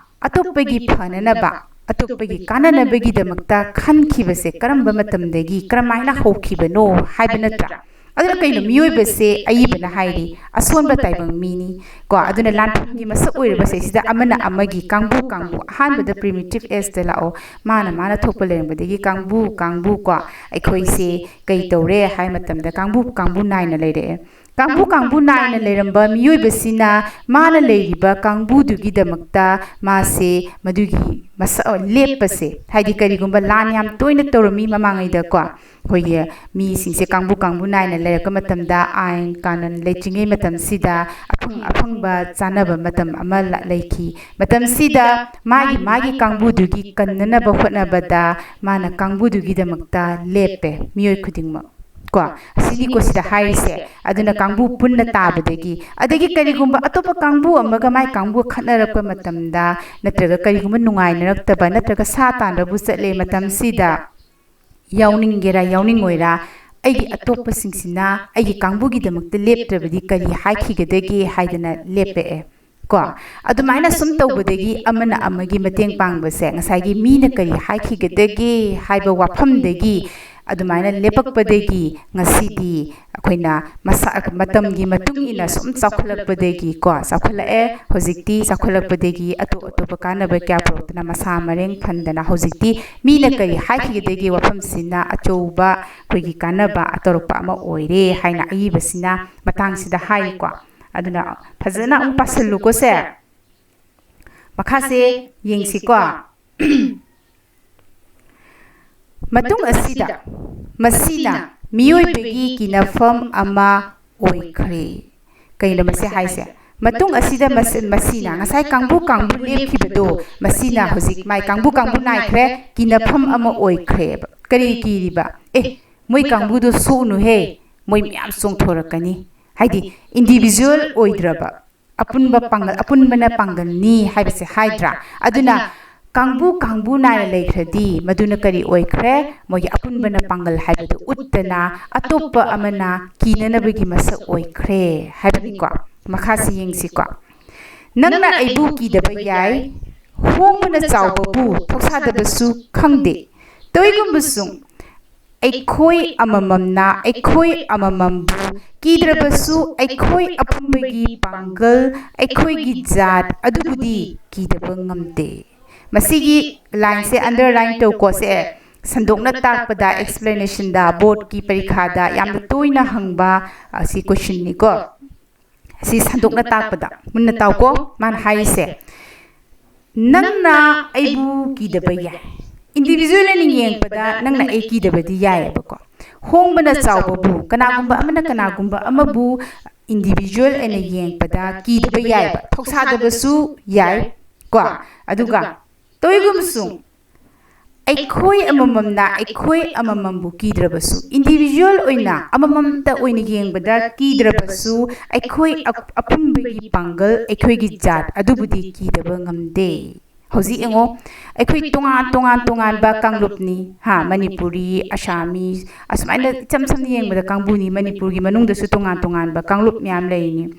ꯑꯇꯣꯞꯄꯒꯤ ꯐꯅꯅꯕ, ꯑꯇꯣꯞꯄꯒꯤ ꯀꯥꯟꯅꯅꯕꯒꯤꯗꯃꯛꯇ ꯈꯟꯈꯤꯕꯁꯦ ꯀꯔꯝꯕ ꯃꯇꯝꯗꯒꯤ, ꯀꯔꯝꯍꯥꯏꯅ ꯍꯧꯈꯤꯕꯅꯣ ꯍꯥꯏꯕ ꯅꯠꯇ꯭ꯔꯥ? ꯑꯗꯨꯅ ꯀꯩꯅꯣ, ꯃꯤꯑꯣꯏꯕꯁꯦ ꯑꯏꯕꯅ ꯍꯥꯏꯔꯤ, ꯑꯁꯣꯟꯕ ꯇꯥꯏꯕꯪ ꯃꯤꯅꯤ ꯀꯣ꯫ ꯑꯗꯨꯅ ꯂꯥꯟꯐꯝꯒꯤ ꯃꯁꯛ ꯑꯣꯏꯔꯤꯕꯁꯦ ꯁꯤꯗ ꯑꯃꯅ ꯑꯃꯒꯤ ꯀꯥꯡꯕꯨ ꯀꯥꯡꯕꯨ, ꯑꯍꯥꯟꯕꯗ primitive age ꯇ ꯂꯥꯛꯑꯣ, ꯃꯥꯅ ꯃꯥꯅ ꯊꯣꯛꯄ ꯂꯩꯔꯝꯕꯗꯒꯤ ꯀꯥꯡꯕꯨ ꯀꯥꯡꯕꯨ ꯀꯣ, ꯑꯩꯈꯣꯏꯁꯦ ꯀꯩ ꯇꯧꯔꯦ ꯍꯥꯏ ꯃꯇꯝꯗ ꯀꯥꯡꯕꯨ ꯀꯥꯡꯕꯨ ꯅꯥꯏꯅ ꯂꯩꯔꯛꯑꯦ꯫ ꯀꯥꯡꯕꯨ ꯀꯥꯡꯕꯨ ꯅꯥꯏꯅ ꯂꯩꯔꯝꯕ ꯃꯤꯑꯣꯏꯕꯁꯤꯅ ꯃꯥꯅ ꯂꯩꯔꯤꯕ ꯀꯥꯡꯕꯨꯗꯨꯒꯤꯗꯃꯛꯇ ꯃꯥꯁꯦ ꯃꯗꯨꯒꯤ ꯃꯁꯛ ꯂꯦꯞꯄꯁꯦ, ꯍꯥꯏꯗꯤ ꯀꯔꯤꯒꯨꯝꯕ ꯂꯥꯟ ꯌꯥꯝ ꯇꯣꯏꯅ ꯇꯧꯔꯝꯃꯤ ꯃꯃꯥꯡꯉꯩꯗꯀꯣ, ꯑꯩꯈꯣꯏꯒꯤ ꯃꯤꯁꯤꯡꯁꯦ ꯀꯥꯡꯕꯨ ꯀꯥꯡꯕꯨ ꯅꯥꯏꯅ ꯂꯩꯔꯛꯄ ꯃꯇꯝꯗ, ꯑꯥꯏꯟ ꯀꯥꯅꯨꯟ ꯂꯩꯇ꯭ꯔꯤꯉꯩ ꯃꯇꯝꯁꯤꯗ ꯑꯐꯪ ꯑꯐꯪꯕ ꯆꯥꯅꯕ ꯃꯇꯝ ꯑꯃ ꯂ-, ꯂꯩꯈꯤ꯫ ꯃꯇꯝꯁꯤꯗ ꯃꯥꯒꯤ ꯃꯥꯒꯤ ꯀꯥꯡꯕꯨꯗꯨꯒꯤ ꯀꯟꯅꯅꯕ ꯍꯣꯠꯅꯕꯗ ꯃꯥꯅ ꯀꯥꯡꯕꯨꯗꯨꯒꯤꯗꯃꯛꯇ ꯂꯦꯞꯄꯦ, ꯃꯤꯑꯣꯏ ꯈꯨꯗꯤꯡꯃꯛ ꯀꯣ꯫ ꯑꯁꯤꯅꯤꯀꯣ ꯁꯤꯗ ꯍꯥꯏꯔꯤꯁꯦ꯫ ꯑꯗꯨꯅ ꯀꯥꯡꯕꯨ ꯄꯨꯟꯅ ꯇꯥꯕꯗꯒꯤ, ꯑꯗꯒꯤ ꯀꯔꯤꯒꯨꯝꯕ ꯑꯇꯣꯞꯄ ꯀꯥꯡꯕꯨ ꯑꯃꯒ ꯃꯥꯏ ꯀꯥꯡꯕꯨ ꯈꯠꯅꯔꯛꯄ ꯃꯇꯝꯗ, ꯅꯠꯇ꯭ꯔꯒ ꯀꯔꯤꯒꯨꯝꯕ ꯅꯨꯡꯉꯥꯏꯅꯔꯛꯇꯕ ꯅꯠꯇ꯭ꯔꯒ ꯁꯥ ꯇꯥꯟꯕꯕꯨ ꯆꯠꯂꯦ ꯃꯇꯝꯁꯤꯗ, ꯌꯥꯎꯅꯤꯡꯒꯦꯔꯥ ꯌꯥꯎꯅꯤꯡꯉꯣꯏꯔꯥ, ꯑꯩꯒꯤ ꯑꯇꯣꯞꯄꯁꯤꯡꯁꯤꯅ ꯑꯩꯒꯤ ꯀꯥꯡꯕꯨꯒꯤꯗꯃꯛꯇ ꯂꯦꯞꯇ꯭ꯔꯕꯗꯤ ꯀꯔꯤ ꯍꯥꯏꯈꯤꯒꯗꯒꯦ ꯍꯥꯏꯗꯅ ꯂꯦꯞꯄꯛꯑꯦ ꯀꯣ꯫ ꯑꯗꯨꯃꯥꯏꯅ ꯁꯨꯝ ꯇꯧꯕꯗꯒꯤ ꯑꯃꯅ ꯑꯃꯒꯤ ꯃꯇꯦꯡ ꯄꯥꯡꯕꯁꯦ, ꯉꯁꯥꯏꯒꯤ ꯃꯤꯅ ꯀꯔꯤ ꯍꯥꯏꯈꯤꯒꯗꯒꯦ ꯍꯥꯏꯕ ꯋꯥꯐꯝꯗꯒꯤ ꯑꯗꯨꯃꯥꯏꯅ ꯂꯦꯞꯄꯛꯄꯗꯒꯤ ꯉꯁꯤꯗꯤ ꯑꯩꯈꯣꯏꯅ ꯃꯁꯥ, ꯃꯇꯝꯒꯤ ꯃꯇꯨꯡ ꯏꯟꯅ ꯁꯨꯝ ꯆꯥꯎꯈꯠꯂꯛꯄꯗꯒꯤ ꯀꯣ, ꯆꯥꯎꯈꯠꯂꯛꯑꯦ꯫ ꯍꯧꯖꯤꯛꯇꯤ ꯆꯥꯎꯈꯠꯂꯛꯄꯗꯒꯤ ꯑꯇꯣꯞ ꯑꯇꯣꯞꯄ ꯀꯥꯟꯅꯕ ꯀꯌꯥ ꯄꯨꯔꯛꯇꯨꯅ ꯃꯁꯥ ꯃꯔꯦꯡ ꯐꯟꯗꯅ ꯍꯧꯖꯤꯛꯇꯤ ꯃꯤꯅ ꯀꯔꯤ ꯍꯥꯏꯈꯤꯒꯗꯒꯦ ꯋꯥꯐꯝꯁꯤꯅ ꯑꯆꯧꯕ ꯑꯩꯈꯣꯏꯒꯤ ꯀꯥꯟꯅꯕ ꯇꯧꯔꯛꯄ ꯑꯃ ꯑꯣꯏꯔꯦ ꯍꯥꯏꯅ ꯑꯏꯕꯁꯤꯅ ꯃꯇꯥꯡꯁꯤꯗ ꯍꯥꯏꯀꯣ꯫ ꯑꯗꯨꯅ ꯐꯖꯅ ꯑꯃꯨꯛ ꯄꯥꯁꯤꯜꯂꯨꯀꯣ ꯁꯦ꯫ ꯃꯈꯥꯁꯦ ꯌꯦꯡꯁꯤꯀꯣ꯫ ꯃꯇꯨꯡ ꯑꯁꯤꯗ ꯃꯁꯤꯅ ꯃꯤꯑꯣꯏꯕꯒꯤ ꯀꯤꯅꯐꯝ ꯑꯃ ꯑꯣꯏꯈ꯭ꯔꯦ꯫ ꯀꯩꯅꯣ ꯃꯁꯤ ꯍꯥꯏꯁꯦ? ꯃꯇꯨꯡ ꯑꯁꯤꯗ ꯃꯁꯤ-, ꯃꯁꯤꯅ ꯉꯁꯥꯏ ꯀꯥꯡꯕꯨ ꯀꯥꯡꯕꯨ ꯂꯦꯞꯈꯤꯕꯗꯣ, ꯃꯁꯤꯅ ꯍꯧꯖꯤꯛ ꯃꯥꯏ ꯀꯥꯡꯕꯨ ꯀꯥꯡꯕꯨ ꯅꯥꯏꯈ꯭ꯔꯦ, ꯀꯤꯅꯐꯝ ꯑꯃ ꯑꯣꯏꯈ꯭ꯔꯦꯕ꯫ ꯀꯔꯤ ꯀꯤꯔꯤꯕ? ꯑꯦ, ꯃꯣꯏ ꯀꯥꯡꯕꯨꯗꯣ ꯁꯣꯛꯎꯅꯨꯍꯦ, ꯃꯣꯏ ꯃꯌꯥꯝ ꯆꯣꯡꯊꯣꯔꯛꯀꯅꯤ꯫ ꯍꯥꯏꯗꯤ individual ꯑꯣꯏꯗ꯭ꯔꯕ, ꯑꯄꯨꯟꯕ ꯄꯥꯡꯒꯜ, ꯑꯄꯨꯟꯕꯅ ꯄꯥꯡꯒꯜꯅꯤ ꯍꯥꯏꯕꯁꯦ ꯍꯥꯏꯗ꯭ꯔꯥ? ꯑꯗꯨꯅ ꯀꯥꯡꯕꯨ ꯀꯥꯡꯕꯨ ꯅꯥꯏꯅ ꯂꯩꯈ꯭ꯔꯗꯤ ꯃꯗꯨꯅ ꯀꯔꯤ ꯑꯣꯏꯈ꯭ꯔꯦ? ꯃꯣꯏꯒꯤ ꯑꯄꯨꯟꯕꯅ ꯄꯥꯡꯒꯜ ꯍꯥꯏꯕꯗꯨ ꯎꯠꯇꯅ ꯑꯇꯣꯞꯄ ꯑꯃꯅ ꯀꯤꯅꯅꯕꯒꯤ ꯃꯁꯛ ꯑꯣꯏꯈ꯭ꯔꯦ ꯍꯥꯏꯕꯅꯤꯀꯣ꯫ ꯃꯈꯥꯁꯤ ꯌꯦꯡꯁꯤꯀꯣ꯫ "ꯅꯪꯅ ꯑꯩꯕꯨ ꯀꯤꯗꯕ ꯌꯥꯏ, ꯍꯣꯡꯕꯅ ꯆꯥꯎꯕꯕꯨ ꯊꯧꯁꯥꯗꯕꯁꯨ ꯈꯪꯗꯦ꯫ ꯇꯧꯏꯒꯨꯝꯕꯁꯨ ꯑꯩꯈꯣꯏ ꯑꯃꯃꯝꯅ ꯑꯩꯈꯣꯏ ꯑꯃꯃꯝꯕꯨ ꯀꯤꯗ꯭ꯔꯕꯁꯨ ꯑꯩꯈꯣꯏ ꯑꯄꯨꯟꯕꯒꯤ ꯄꯥꯡꯒꯜ, ꯑꯩꯈꯣꯏꯒꯤ ꯖꯥꯠ ꯑꯗꯨꯕꯨꯗꯤ ꯀꯤꯗꯕ ꯉꯝꯗꯦ"꯫ ꯃꯁꯤꯒꯤ ꯂꯥꯏꯟꯁꯦ ꯑꯟꯗꯔꯂꯥꯏꯟ ꯇꯧꯀꯣ꯫ ꯁꯦ ꯁꯟꯗꯣꯛꯅ ꯇꯥꯛꯄꯗ, ꯑꯦꯛꯁꯄ꯭ꯂꯦꯅꯦꯁꯟꯗ, ꯕꯣꯔꯗꯀꯤ ꯄꯔꯤꯈꯥꯗ ꯌꯥꯝꯅ ꯇꯣꯏꯅ ꯍꯪꯕ ꯑꯁꯤ ꯀꯣꯏꯁꯟꯅꯤꯀꯣ꯫ ꯁꯤ ꯁꯟꯗꯣꯛꯅ ꯇꯥꯛꯄꯗ ꯃꯨꯟꯅ ꯇꯥꯎꯀꯣ꯫ ꯃꯥꯅ ꯍꯥꯏꯔꯤꯁꯦ, "ꯅꯪꯅ ꯑꯩꯕꯨ ꯀꯤꯗꯕ ꯌꯥꯏ"꯫ ꯏꯟꯗꯤꯕꯤꯖꯨꯋꯦꯜ ꯑꯣꯏꯅ ꯌꯦꯡꯉꯛꯄꯗ ꯅꯪꯅ ꯑꯩ ꯀꯤꯗꯕꯗꯤ ꯌꯥꯏꯑꯕꯀꯣ꯫ "ꯍꯣꯡꯕꯅ ꯆꯥꯎꯕꯕꯨ", ꯀꯅꯥꯒꯨꯝꯕ ꯑꯃꯅ ꯀꯅꯥꯒꯨꯝꯕ ꯑꯃꯕꯨ ꯏꯟꯗꯤꯕꯤꯖꯨꯋꯦꯜ ꯑꯣꯏꯅ ꯌꯦꯡꯉꯛꯄꯗ ꯀꯤꯗꯕ ꯌꯥꯏꯕ, ꯊꯧꯁꯥꯗꯕꯁꯨ ꯌꯥꯏ ꯀꯣ꯫ ꯑꯗꯨꯒ "ꯇꯧꯏꯒꯨꯝꯕꯁꯨ ꯑꯩꯈꯣꯏ ꯑꯃꯃꯝꯅ ꯑꯩꯈꯣꯏ ꯑꯃꯃꯝꯕꯨ ꯀꯤꯗ꯭ꯔꯕꯁꯨ", ꯏꯟꯗꯤꯕꯤꯖꯨꯋꯦꯜ ꯑꯣꯏꯅ ꯑꯃꯃꯝꯇ ꯑꯣꯏꯅ ꯌꯦꯡꯕꯗ ꯀꯤꯗ꯭ꯔꯕꯁꯨ, ꯑꯩꯈꯣꯏ ꯑꯞ-, ꯑꯄꯨꯟꯕꯒꯤ ꯄꯥꯡꯒꯜ, ꯑꯩꯈꯣꯏꯒꯤ ꯖꯥꯠ ꯑꯗꯨꯕꯨꯗꯤ ꯀꯤꯗꯕ ꯉꯝꯗꯦ꯫ ꯍꯧꯖꯤꯛ ꯌꯦꯡꯉꯣ, ꯑꯩꯈꯣꯏ ꯇꯣꯉꯥꯟ ꯇꯣꯉꯥꯟ ꯇꯣꯉꯥꯟꯕ ꯀꯥꯡꯂꯨꯞꯅꯤ, ꯍꯥ, ꯃꯅꯤꯄꯨꯔꯤ, ꯑꯁꯥꯃꯤꯁ, ꯑꯁꯨꯃꯥꯏꯅ ꯏꯆꯝ ꯁꯝꯅ ꯌꯦꯡꯕꯗ ꯀꯥꯡꯕꯨꯅꯤ꯫ ꯃꯅꯤꯄꯨꯔꯒꯤ ꯃꯅꯨꯡꯗꯁꯨ ꯇꯣꯉꯥꯟ ꯇꯣꯉꯥꯟꯕ ꯀꯥꯡꯂꯨꯞ ꯃꯌꯥꯝ ꯂꯩꯔꯤꯅꯤ꯫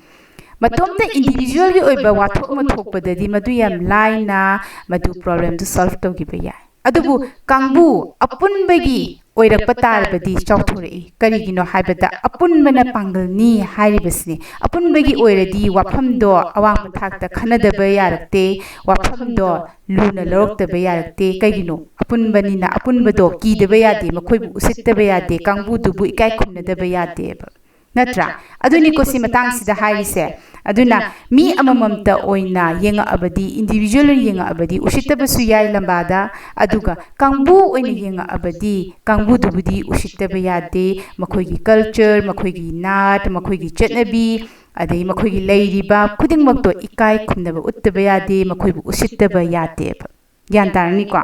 ꯃꯇꯣꯝꯇ ꯏꯟꯗꯤꯕꯤꯖꯨꯋꯦꯜꯒꯤ ꯑꯣꯏꯕ ꯋꯥꯊꯣꯛ ꯑꯃ ꯊꯣꯛꯄꯗꯗꯤ ꯃꯗꯨ ꯌꯥꯝ ꯂꯥꯏꯅ ꯃꯗꯨ ꯄ꯭ꯔꯣꯕ꯭ꯂꯦꯝꯗꯨ ꯁꯣꯜꯚ ꯇꯧꯈꯤꯕ ꯌꯥꯏ꯫ ꯑꯗꯨꯕꯨ ꯀꯥꯡꯕꯨ ꯑꯄꯨꯟꯕꯒꯤ ꯑꯣꯏꯔꯛꯄ ꯇꯥꯔꯕꯗꯤ ꯆꯥꯎꯊꯣꯔꯛꯏ꯫ ꯀꯔꯤꯒꯤꯅꯣ ꯍꯥꯏꯕꯗ ꯑꯄꯨꯟꯕꯅ ꯄꯥꯡꯒꯜꯅꯤ ꯍꯥꯏꯔꯤꯕꯁꯤꯅꯤ꯫ ꯑꯄꯨꯟꯕꯒꯤ ꯑꯣꯏꯔꯗꯤ ꯋꯥꯐꯝꯗꯣ ꯑꯋꯥꯡꯕ ꯊꯥꯛꯇ ꯈꯟꯅꯗꯕ ꯌꯥꯔꯛꯇꯦ, ꯋꯥꯐꯝꯗꯣ ꯂꯨꯅ ꯂꯧꯔꯛꯇꯕ ꯌꯥꯔꯛꯇꯦ꯫ ꯀꯩꯒꯤꯅꯣ? ꯑꯄꯨꯟꯕꯅꯤꯅ ꯑꯄꯨꯟꯕꯗꯣ ꯀꯤꯗꯕ ꯌꯥꯗꯦ, ꯃꯈꯣꯏꯕꯨ ꯎꯁꯤꯠꯇꯕ ꯌꯥꯗꯦ, ꯀꯥꯡꯕꯨꯗꯨꯕꯨ ꯏꯀꯥꯏ ꯈꯨꯝꯅꯗꯕ ꯌꯥꯗꯦꯕ꯫ ꯅꯠꯇ꯭ꯔꯥ? ꯑꯗꯨꯅꯤꯀꯣ ꯁꯤ ꯃꯇꯥꯡꯁꯤꯗ ꯍꯥꯏꯔꯤꯁꯦ꯫ ꯑꯗꯨꯅ ꯃꯤ ꯑꯃꯃꯝꯇ ꯑꯣꯏꯅ ꯌꯦꯡꯉꯛꯑꯕꯗꯤ, ꯏꯟꯗꯤꯕꯤꯖꯨꯋꯦꯜ ꯑꯣꯏꯅ ꯌꯦꯡꯉꯛꯑꯕꯗꯤ ꯎꯁꯤꯠꯇꯕꯁꯨ ꯌꯥꯏ ꯂꯝꯕꯥꯗ, ꯑꯗꯨꯒ ꯀꯥꯡꯕꯨ ꯑꯣꯏꯅ ꯌꯦꯡꯉꯛꯑꯕꯗꯤ ꯀꯥꯡꯕꯨꯗꯨꯕꯨꯗꯤ ꯎꯁꯤꯠꯇꯕ ꯌꯥꯗꯦ꯫ ꯃꯈꯣꯏꯒꯤ ꯀꯜꯆꯔ, ꯃꯈꯣꯏꯒꯤ ꯅꯥꯠ, ꯃꯈꯣꯏꯒꯤ ꯆꯠꯅꯕꯤ, ꯑꯗꯩ ꯃꯈꯣꯏꯒꯤ ꯂꯩꯔꯤꯕ ꯈꯨꯗꯤꯡꯃꯛꯇꯣ ꯏꯀꯥꯏ ꯈꯨꯝꯅꯕ ꯎꯠꯇꯕ ꯌꯥꯗꯦ, ꯃꯈꯣꯏꯕꯨ ꯎꯁꯤꯠꯇꯕ ꯌꯥꯗꯦꯕ꯫ ꯒ꯭ꯌꯥꯟ ꯇꯥꯔꯅꯤꯀꯣ?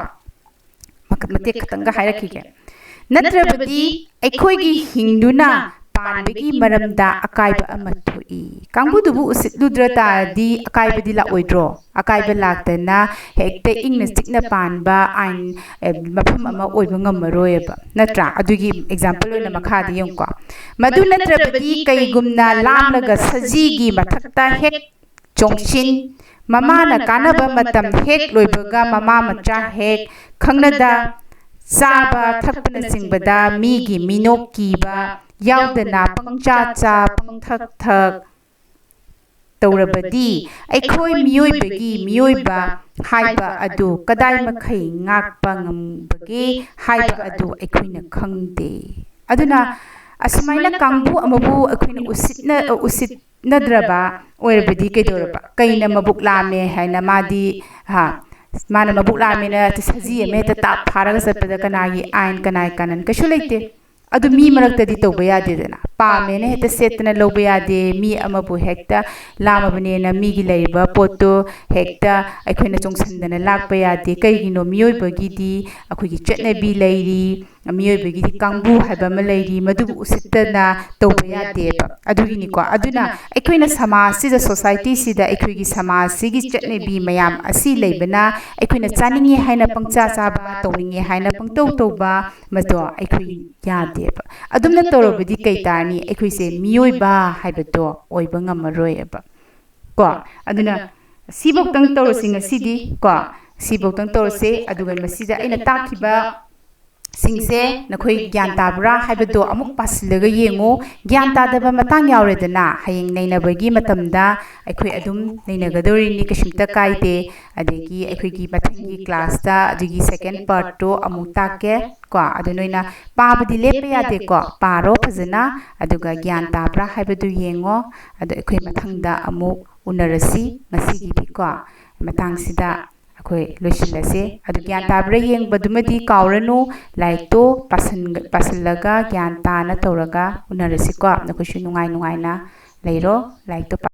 ꯃꯈ-, ꯃꯇꯦꯛ ꯈꯛꯇꯪꯒ ꯍꯥꯏꯔꯛꯈꯤꯒꯦ꯫ "ꯅꯠꯇ꯭ꯔꯕꯗꯤ ꯑꯩꯈꯣꯏꯒꯤ ꯍꯤꯡꯗꯨꯅ ꯄꯥꯟꯕꯒꯤ ꯃꯔꯝꯗ ꯑꯀꯥꯏꯕ ꯑꯃ ꯊꯣꯛꯏ꯫ ꯀꯥꯡꯕꯨꯗꯨꯕꯨ ꯎꯁꯤꯠꯂꯨꯗ꯭ꯔ ꯇꯥꯔꯗꯤ ꯑꯀꯥꯏꯕꯗꯤ ꯂꯥꯛꯑꯣꯏꯗ꯭ꯔꯣ? ꯑꯀꯥꯏꯕ ꯂꯥꯛꯇꯅ ꯍꯦꯛꯇ ꯏꯪꯅ ꯆꯤꯛꯅ ꯄꯥꯟꯕ ꯑꯥꯏꯟ, ꯑꯦ, ꯃꯐꯝ ꯑꯃ ꯑꯣꯏꯕ ꯉꯝꯃꯔꯣꯏꯕ, ꯅꯠꯇ꯭ꯔꯥ? ꯑꯗꯨꯒꯤ example ꯑꯣꯏꯅ ꯃꯈꯥꯗ ꯌꯦꯡꯉꯨꯀꯣ꯫ ꯃꯗꯨ ꯅꯠꯇ꯭ꯔꯕꯗꯤ ꯀꯩꯒꯨꯝꯅ ꯂꯥꯝꯂꯒ ꯁꯖꯤꯒꯤ ꯃꯊꯛꯇ ꯍꯦꯛ ꯆꯣꯡꯁꯤꯟ, ꯃꯃꯥꯅ ꯀꯥꯅꯕ ꯃꯇꯝ ꯍꯦꯛ ꯂꯣꯏꯕꯒ ꯃꯃꯥ ꯃꯆꯥ ꯍꯦꯛ ꯈꯪꯅꯗ ꯆꯥꯕ ꯊꯛꯄꯅꯆꯤꯡꯕꯗ ꯃꯤꯒꯤ ꯃꯤꯅꯣꯛ ꯀꯤꯕ ꯌꯥꯎꯗꯅ ꯄꯪꯆꯥ ꯆꯥ ꯄꯪꯊꯛ ꯊꯛ ꯇꯧꯔꯕꯗꯤ ꯑꯩꯈꯣꯏ ꯃꯤꯑꯣꯏꯕꯒꯤ ꯃꯤꯑꯣꯏꯕ ꯍꯥꯏꯕ ꯑꯗꯨ ꯀꯗꯥꯏ ꯃꯈꯩ ꯉꯥꯛꯄ ꯉꯝꯕꯒꯦ ꯍꯥꯏꯕ ꯑꯗꯨ ꯑꯩꯈꯣꯏꯅ ꯈꯪꯗꯦ꯫ ꯑꯗꯨꯅ ꯑꯁꯨꯃꯥꯏꯅ ꯀꯥꯡꯕꯨ ꯑꯃꯕꯨ ꯑꯩꯈꯣꯏꯅ ꯎꯁꯤꯠꯅ-, ꯎꯁꯤꯠꯅꯗ꯭ꯔꯕ ꯑꯣꯏꯔꯕꯗꯤ ꯀꯩꯗꯧꯔꯕ? ꯀꯩꯅ ꯃꯕꯨꯛ ꯂꯥꯝꯃꯦ ꯍꯥꯏꯅ ꯃꯥꯗꯤ, ꯍꯥ, ꯃꯥꯅ ꯃꯕꯨꯛ ꯂꯥꯝꯃꯦꯅ ꯁꯖꯤ ꯑꯃ ꯍꯦꯛꯇ ꯇꯥꯞ ꯐꯥꯔꯒ ꯆꯠꯄꯗ ꯀꯅꯥꯒꯤ ꯑꯥꯏꯟ, ꯀꯅꯥꯒꯤ ꯀꯥꯅꯟ? ꯀꯩꯁꯨ ꯂꯩꯇꯦ꯫ ꯑꯗꯨ ꯃꯤ ꯃꯔꯛꯇꯗꯤ ꯇꯧꯕ ꯌꯥꯗꯦꯗꯅ꯫ ꯄꯥꯝꯃꯦꯅ ꯍꯦꯛꯇ ꯁꯦꯠꯇꯅ ꯂꯧꯕ ꯌꯥꯗꯦ꯫ ꯃꯤ ꯑꯃꯕꯨ ꯍꯦꯛꯇ ꯂꯥꯝꯃꯕꯅꯦꯅ ꯃꯤꯒꯤ ꯂꯩꯔꯤꯕ ꯄꯣꯠꯇꯣ ꯍꯦꯛꯇ ꯑꯩꯈꯣꯏꯅ ꯆꯣꯡꯁꯤꯟꯗꯅ ꯂꯥꯛꯄ ꯌꯥꯗꯦ꯫ ꯀꯩꯒꯤꯅꯣ? ꯃꯤꯑꯣꯏꯕꯒꯤꯗꯤ ꯑꯩꯈꯣꯏꯒꯤ ꯆꯠꯅꯕꯤ ꯂꯩꯔꯤ, ꯃꯤꯑꯣꯏꯕꯒꯤꯗꯤ ꯀꯥꯡꯕꯨ ꯍꯥꯏꯕ ꯑꯃ ꯂꯩꯔꯤ, ꯃꯗꯨꯕꯨ ꯎꯁꯤꯠꯇꯅ ꯇꯧꯕ ꯌꯥꯗꯦꯕ꯫ ꯑꯗꯨꯒꯤꯅꯤꯀꯣ꯫ ꯑꯗꯨꯅ ꯑꯩꯈꯣꯏꯅ ꯁꯃꯥꯖꯁꯤꯗ, societyꯁꯤꯗ, ꯑꯩꯈꯣꯏꯒꯤ ꯁꯃꯥꯖꯁꯤꯒꯤ ꯆꯠꯅꯕꯤ ꯃꯌꯥꯝ ꯑꯁꯤ ꯂꯩꯕꯅ ꯑꯩꯈꯣꯏꯅ ꯆꯥꯅꯤꯡꯉꯤ ꯍꯥꯏꯅ ꯄꯪꯆꯥ ꯆꯥꯕ, ꯇꯧꯅꯤꯡꯉꯤ ꯍꯥꯏꯅ ꯄꯪꯇꯧ ꯇꯧꯕ, ꯃꯗꯣ ꯑꯩꯈꯣꯏ ꯌꯥꯗꯦꯕ꯫ ꯑꯗꯨꯝꯅ ꯇꯧꯔꯕꯗꯤ ꯀꯩ ꯇꯥꯔꯅꯤ? ꯑꯩꯈꯣꯏꯁꯦ ꯃꯤꯑꯣꯏꯕ ꯍꯥꯏꯕꯗꯣ ꯑꯣꯏꯕ ꯉꯝꯃꯔꯣꯏꯕ꯫ ꯀꯣ? ꯑꯗꯨꯅ ꯁꯤꯐꯧꯗꯪ ꯇꯧꯔꯁꯤ ꯉꯁꯤꯗꯤ, ꯀꯣ? ꯁꯤꯐꯧꯗꯪ ꯇꯧꯔꯁꯦ꯫ ꯑꯗꯨꯒ ꯃꯁꯤꯗ ꯑꯩꯅ ꯇꯥꯛꯈꯤꯕ ꯁꯤꯡꯁꯦ ꯅꯈꯣꯏ ꯒ꯭ꯌꯥꯟ ꯇꯥꯕ꯭ꯔꯥ ꯍꯥꯏꯕꯗꯣ ꯑꯃꯨꯛ ꯄꯥꯁꯤꯜꯂꯒ ꯌꯦꯡꯉꯨ꯫ ꯒ꯭ꯌꯥꯟ ꯇꯥꯗꯕ ꯃꯇꯥꯡ ꯌꯥꯎꯔꯦꯗꯅ, ꯍꯌꯦꯡ ꯅꯩꯅꯕꯒꯤ ꯃꯇꯝꯗ ꯑꯩꯈꯣꯏ ꯑꯗꯨꯝ ꯅꯩꯅꯒꯗꯧꯔꯤꯅꯤ, ꯀꯩꯁꯨꯝꯇ ꯀꯥꯏꯗꯦ꯫ ꯑꯗꯒꯤ ꯑꯩꯈꯣꯏꯒꯤ ꯃꯊꯪꯒꯤ classꯇ ꯑꯗꯨꯒꯤ second partꯇꯣ ꯑꯃꯨꯛ ꯇꯥꯛꯀꯦ꯫ ꯀꯣ, ꯑꯗꯨ ꯅꯣꯏꯅ ꯄꯥꯕꯗꯤ ꯂꯦꯞꯄ ꯌꯥꯗꯦꯀꯣ, ꯄꯥꯔꯣ ꯐꯖꯅ, ꯑꯗꯨꯒ ꯒ꯭ꯌꯥꯟ ꯇꯥꯕ꯭ꯔꯥ ꯍꯥꯏꯕꯗꯨ ꯌꯦꯡꯉꯣ꯫ ꯑꯗꯣ ꯑꯩꯈꯣꯏ ꯃꯊꯪꯗ ꯑꯃꯨꯛ ꯎꯅꯔꯁꯤ꯫ ꯉꯁꯤꯒꯤꯗꯤꯀꯣ, ꯃꯇꯥꯡꯁꯤꯗ ꯑꯩꯈꯣꯏ ꯂꯣꯏꯁꯤꯜꯂꯁꯦ꯫ ꯑꯗꯨ ꯒ꯭ꯌꯥꯟ ꯇꯥꯕ꯭ꯔꯥ ꯌꯦꯡꯕꯗꯨꯃꯗꯤ ꯀꯥꯎꯔꯅꯨ, ꯂꯥꯏꯔꯤꯛꯇꯣ ꯄꯥꯁꯟ-, ꯄꯥꯁꯜꯂꯒ ꯒ꯭ꯌꯥꯟ ꯇꯥꯅ ꯇꯧꯔꯒ ꯎꯅꯔꯁꯤꯀꯣ꯫ ꯅꯈꯣꯏꯁꯨ ꯅꯨꯡꯉꯥꯏ ꯅꯨꯡꯉꯥꯏꯅ ꯂꯩꯔꯣ, ꯂꯥꯏꯔꯤꯛꯇꯣ ꯄꯥ-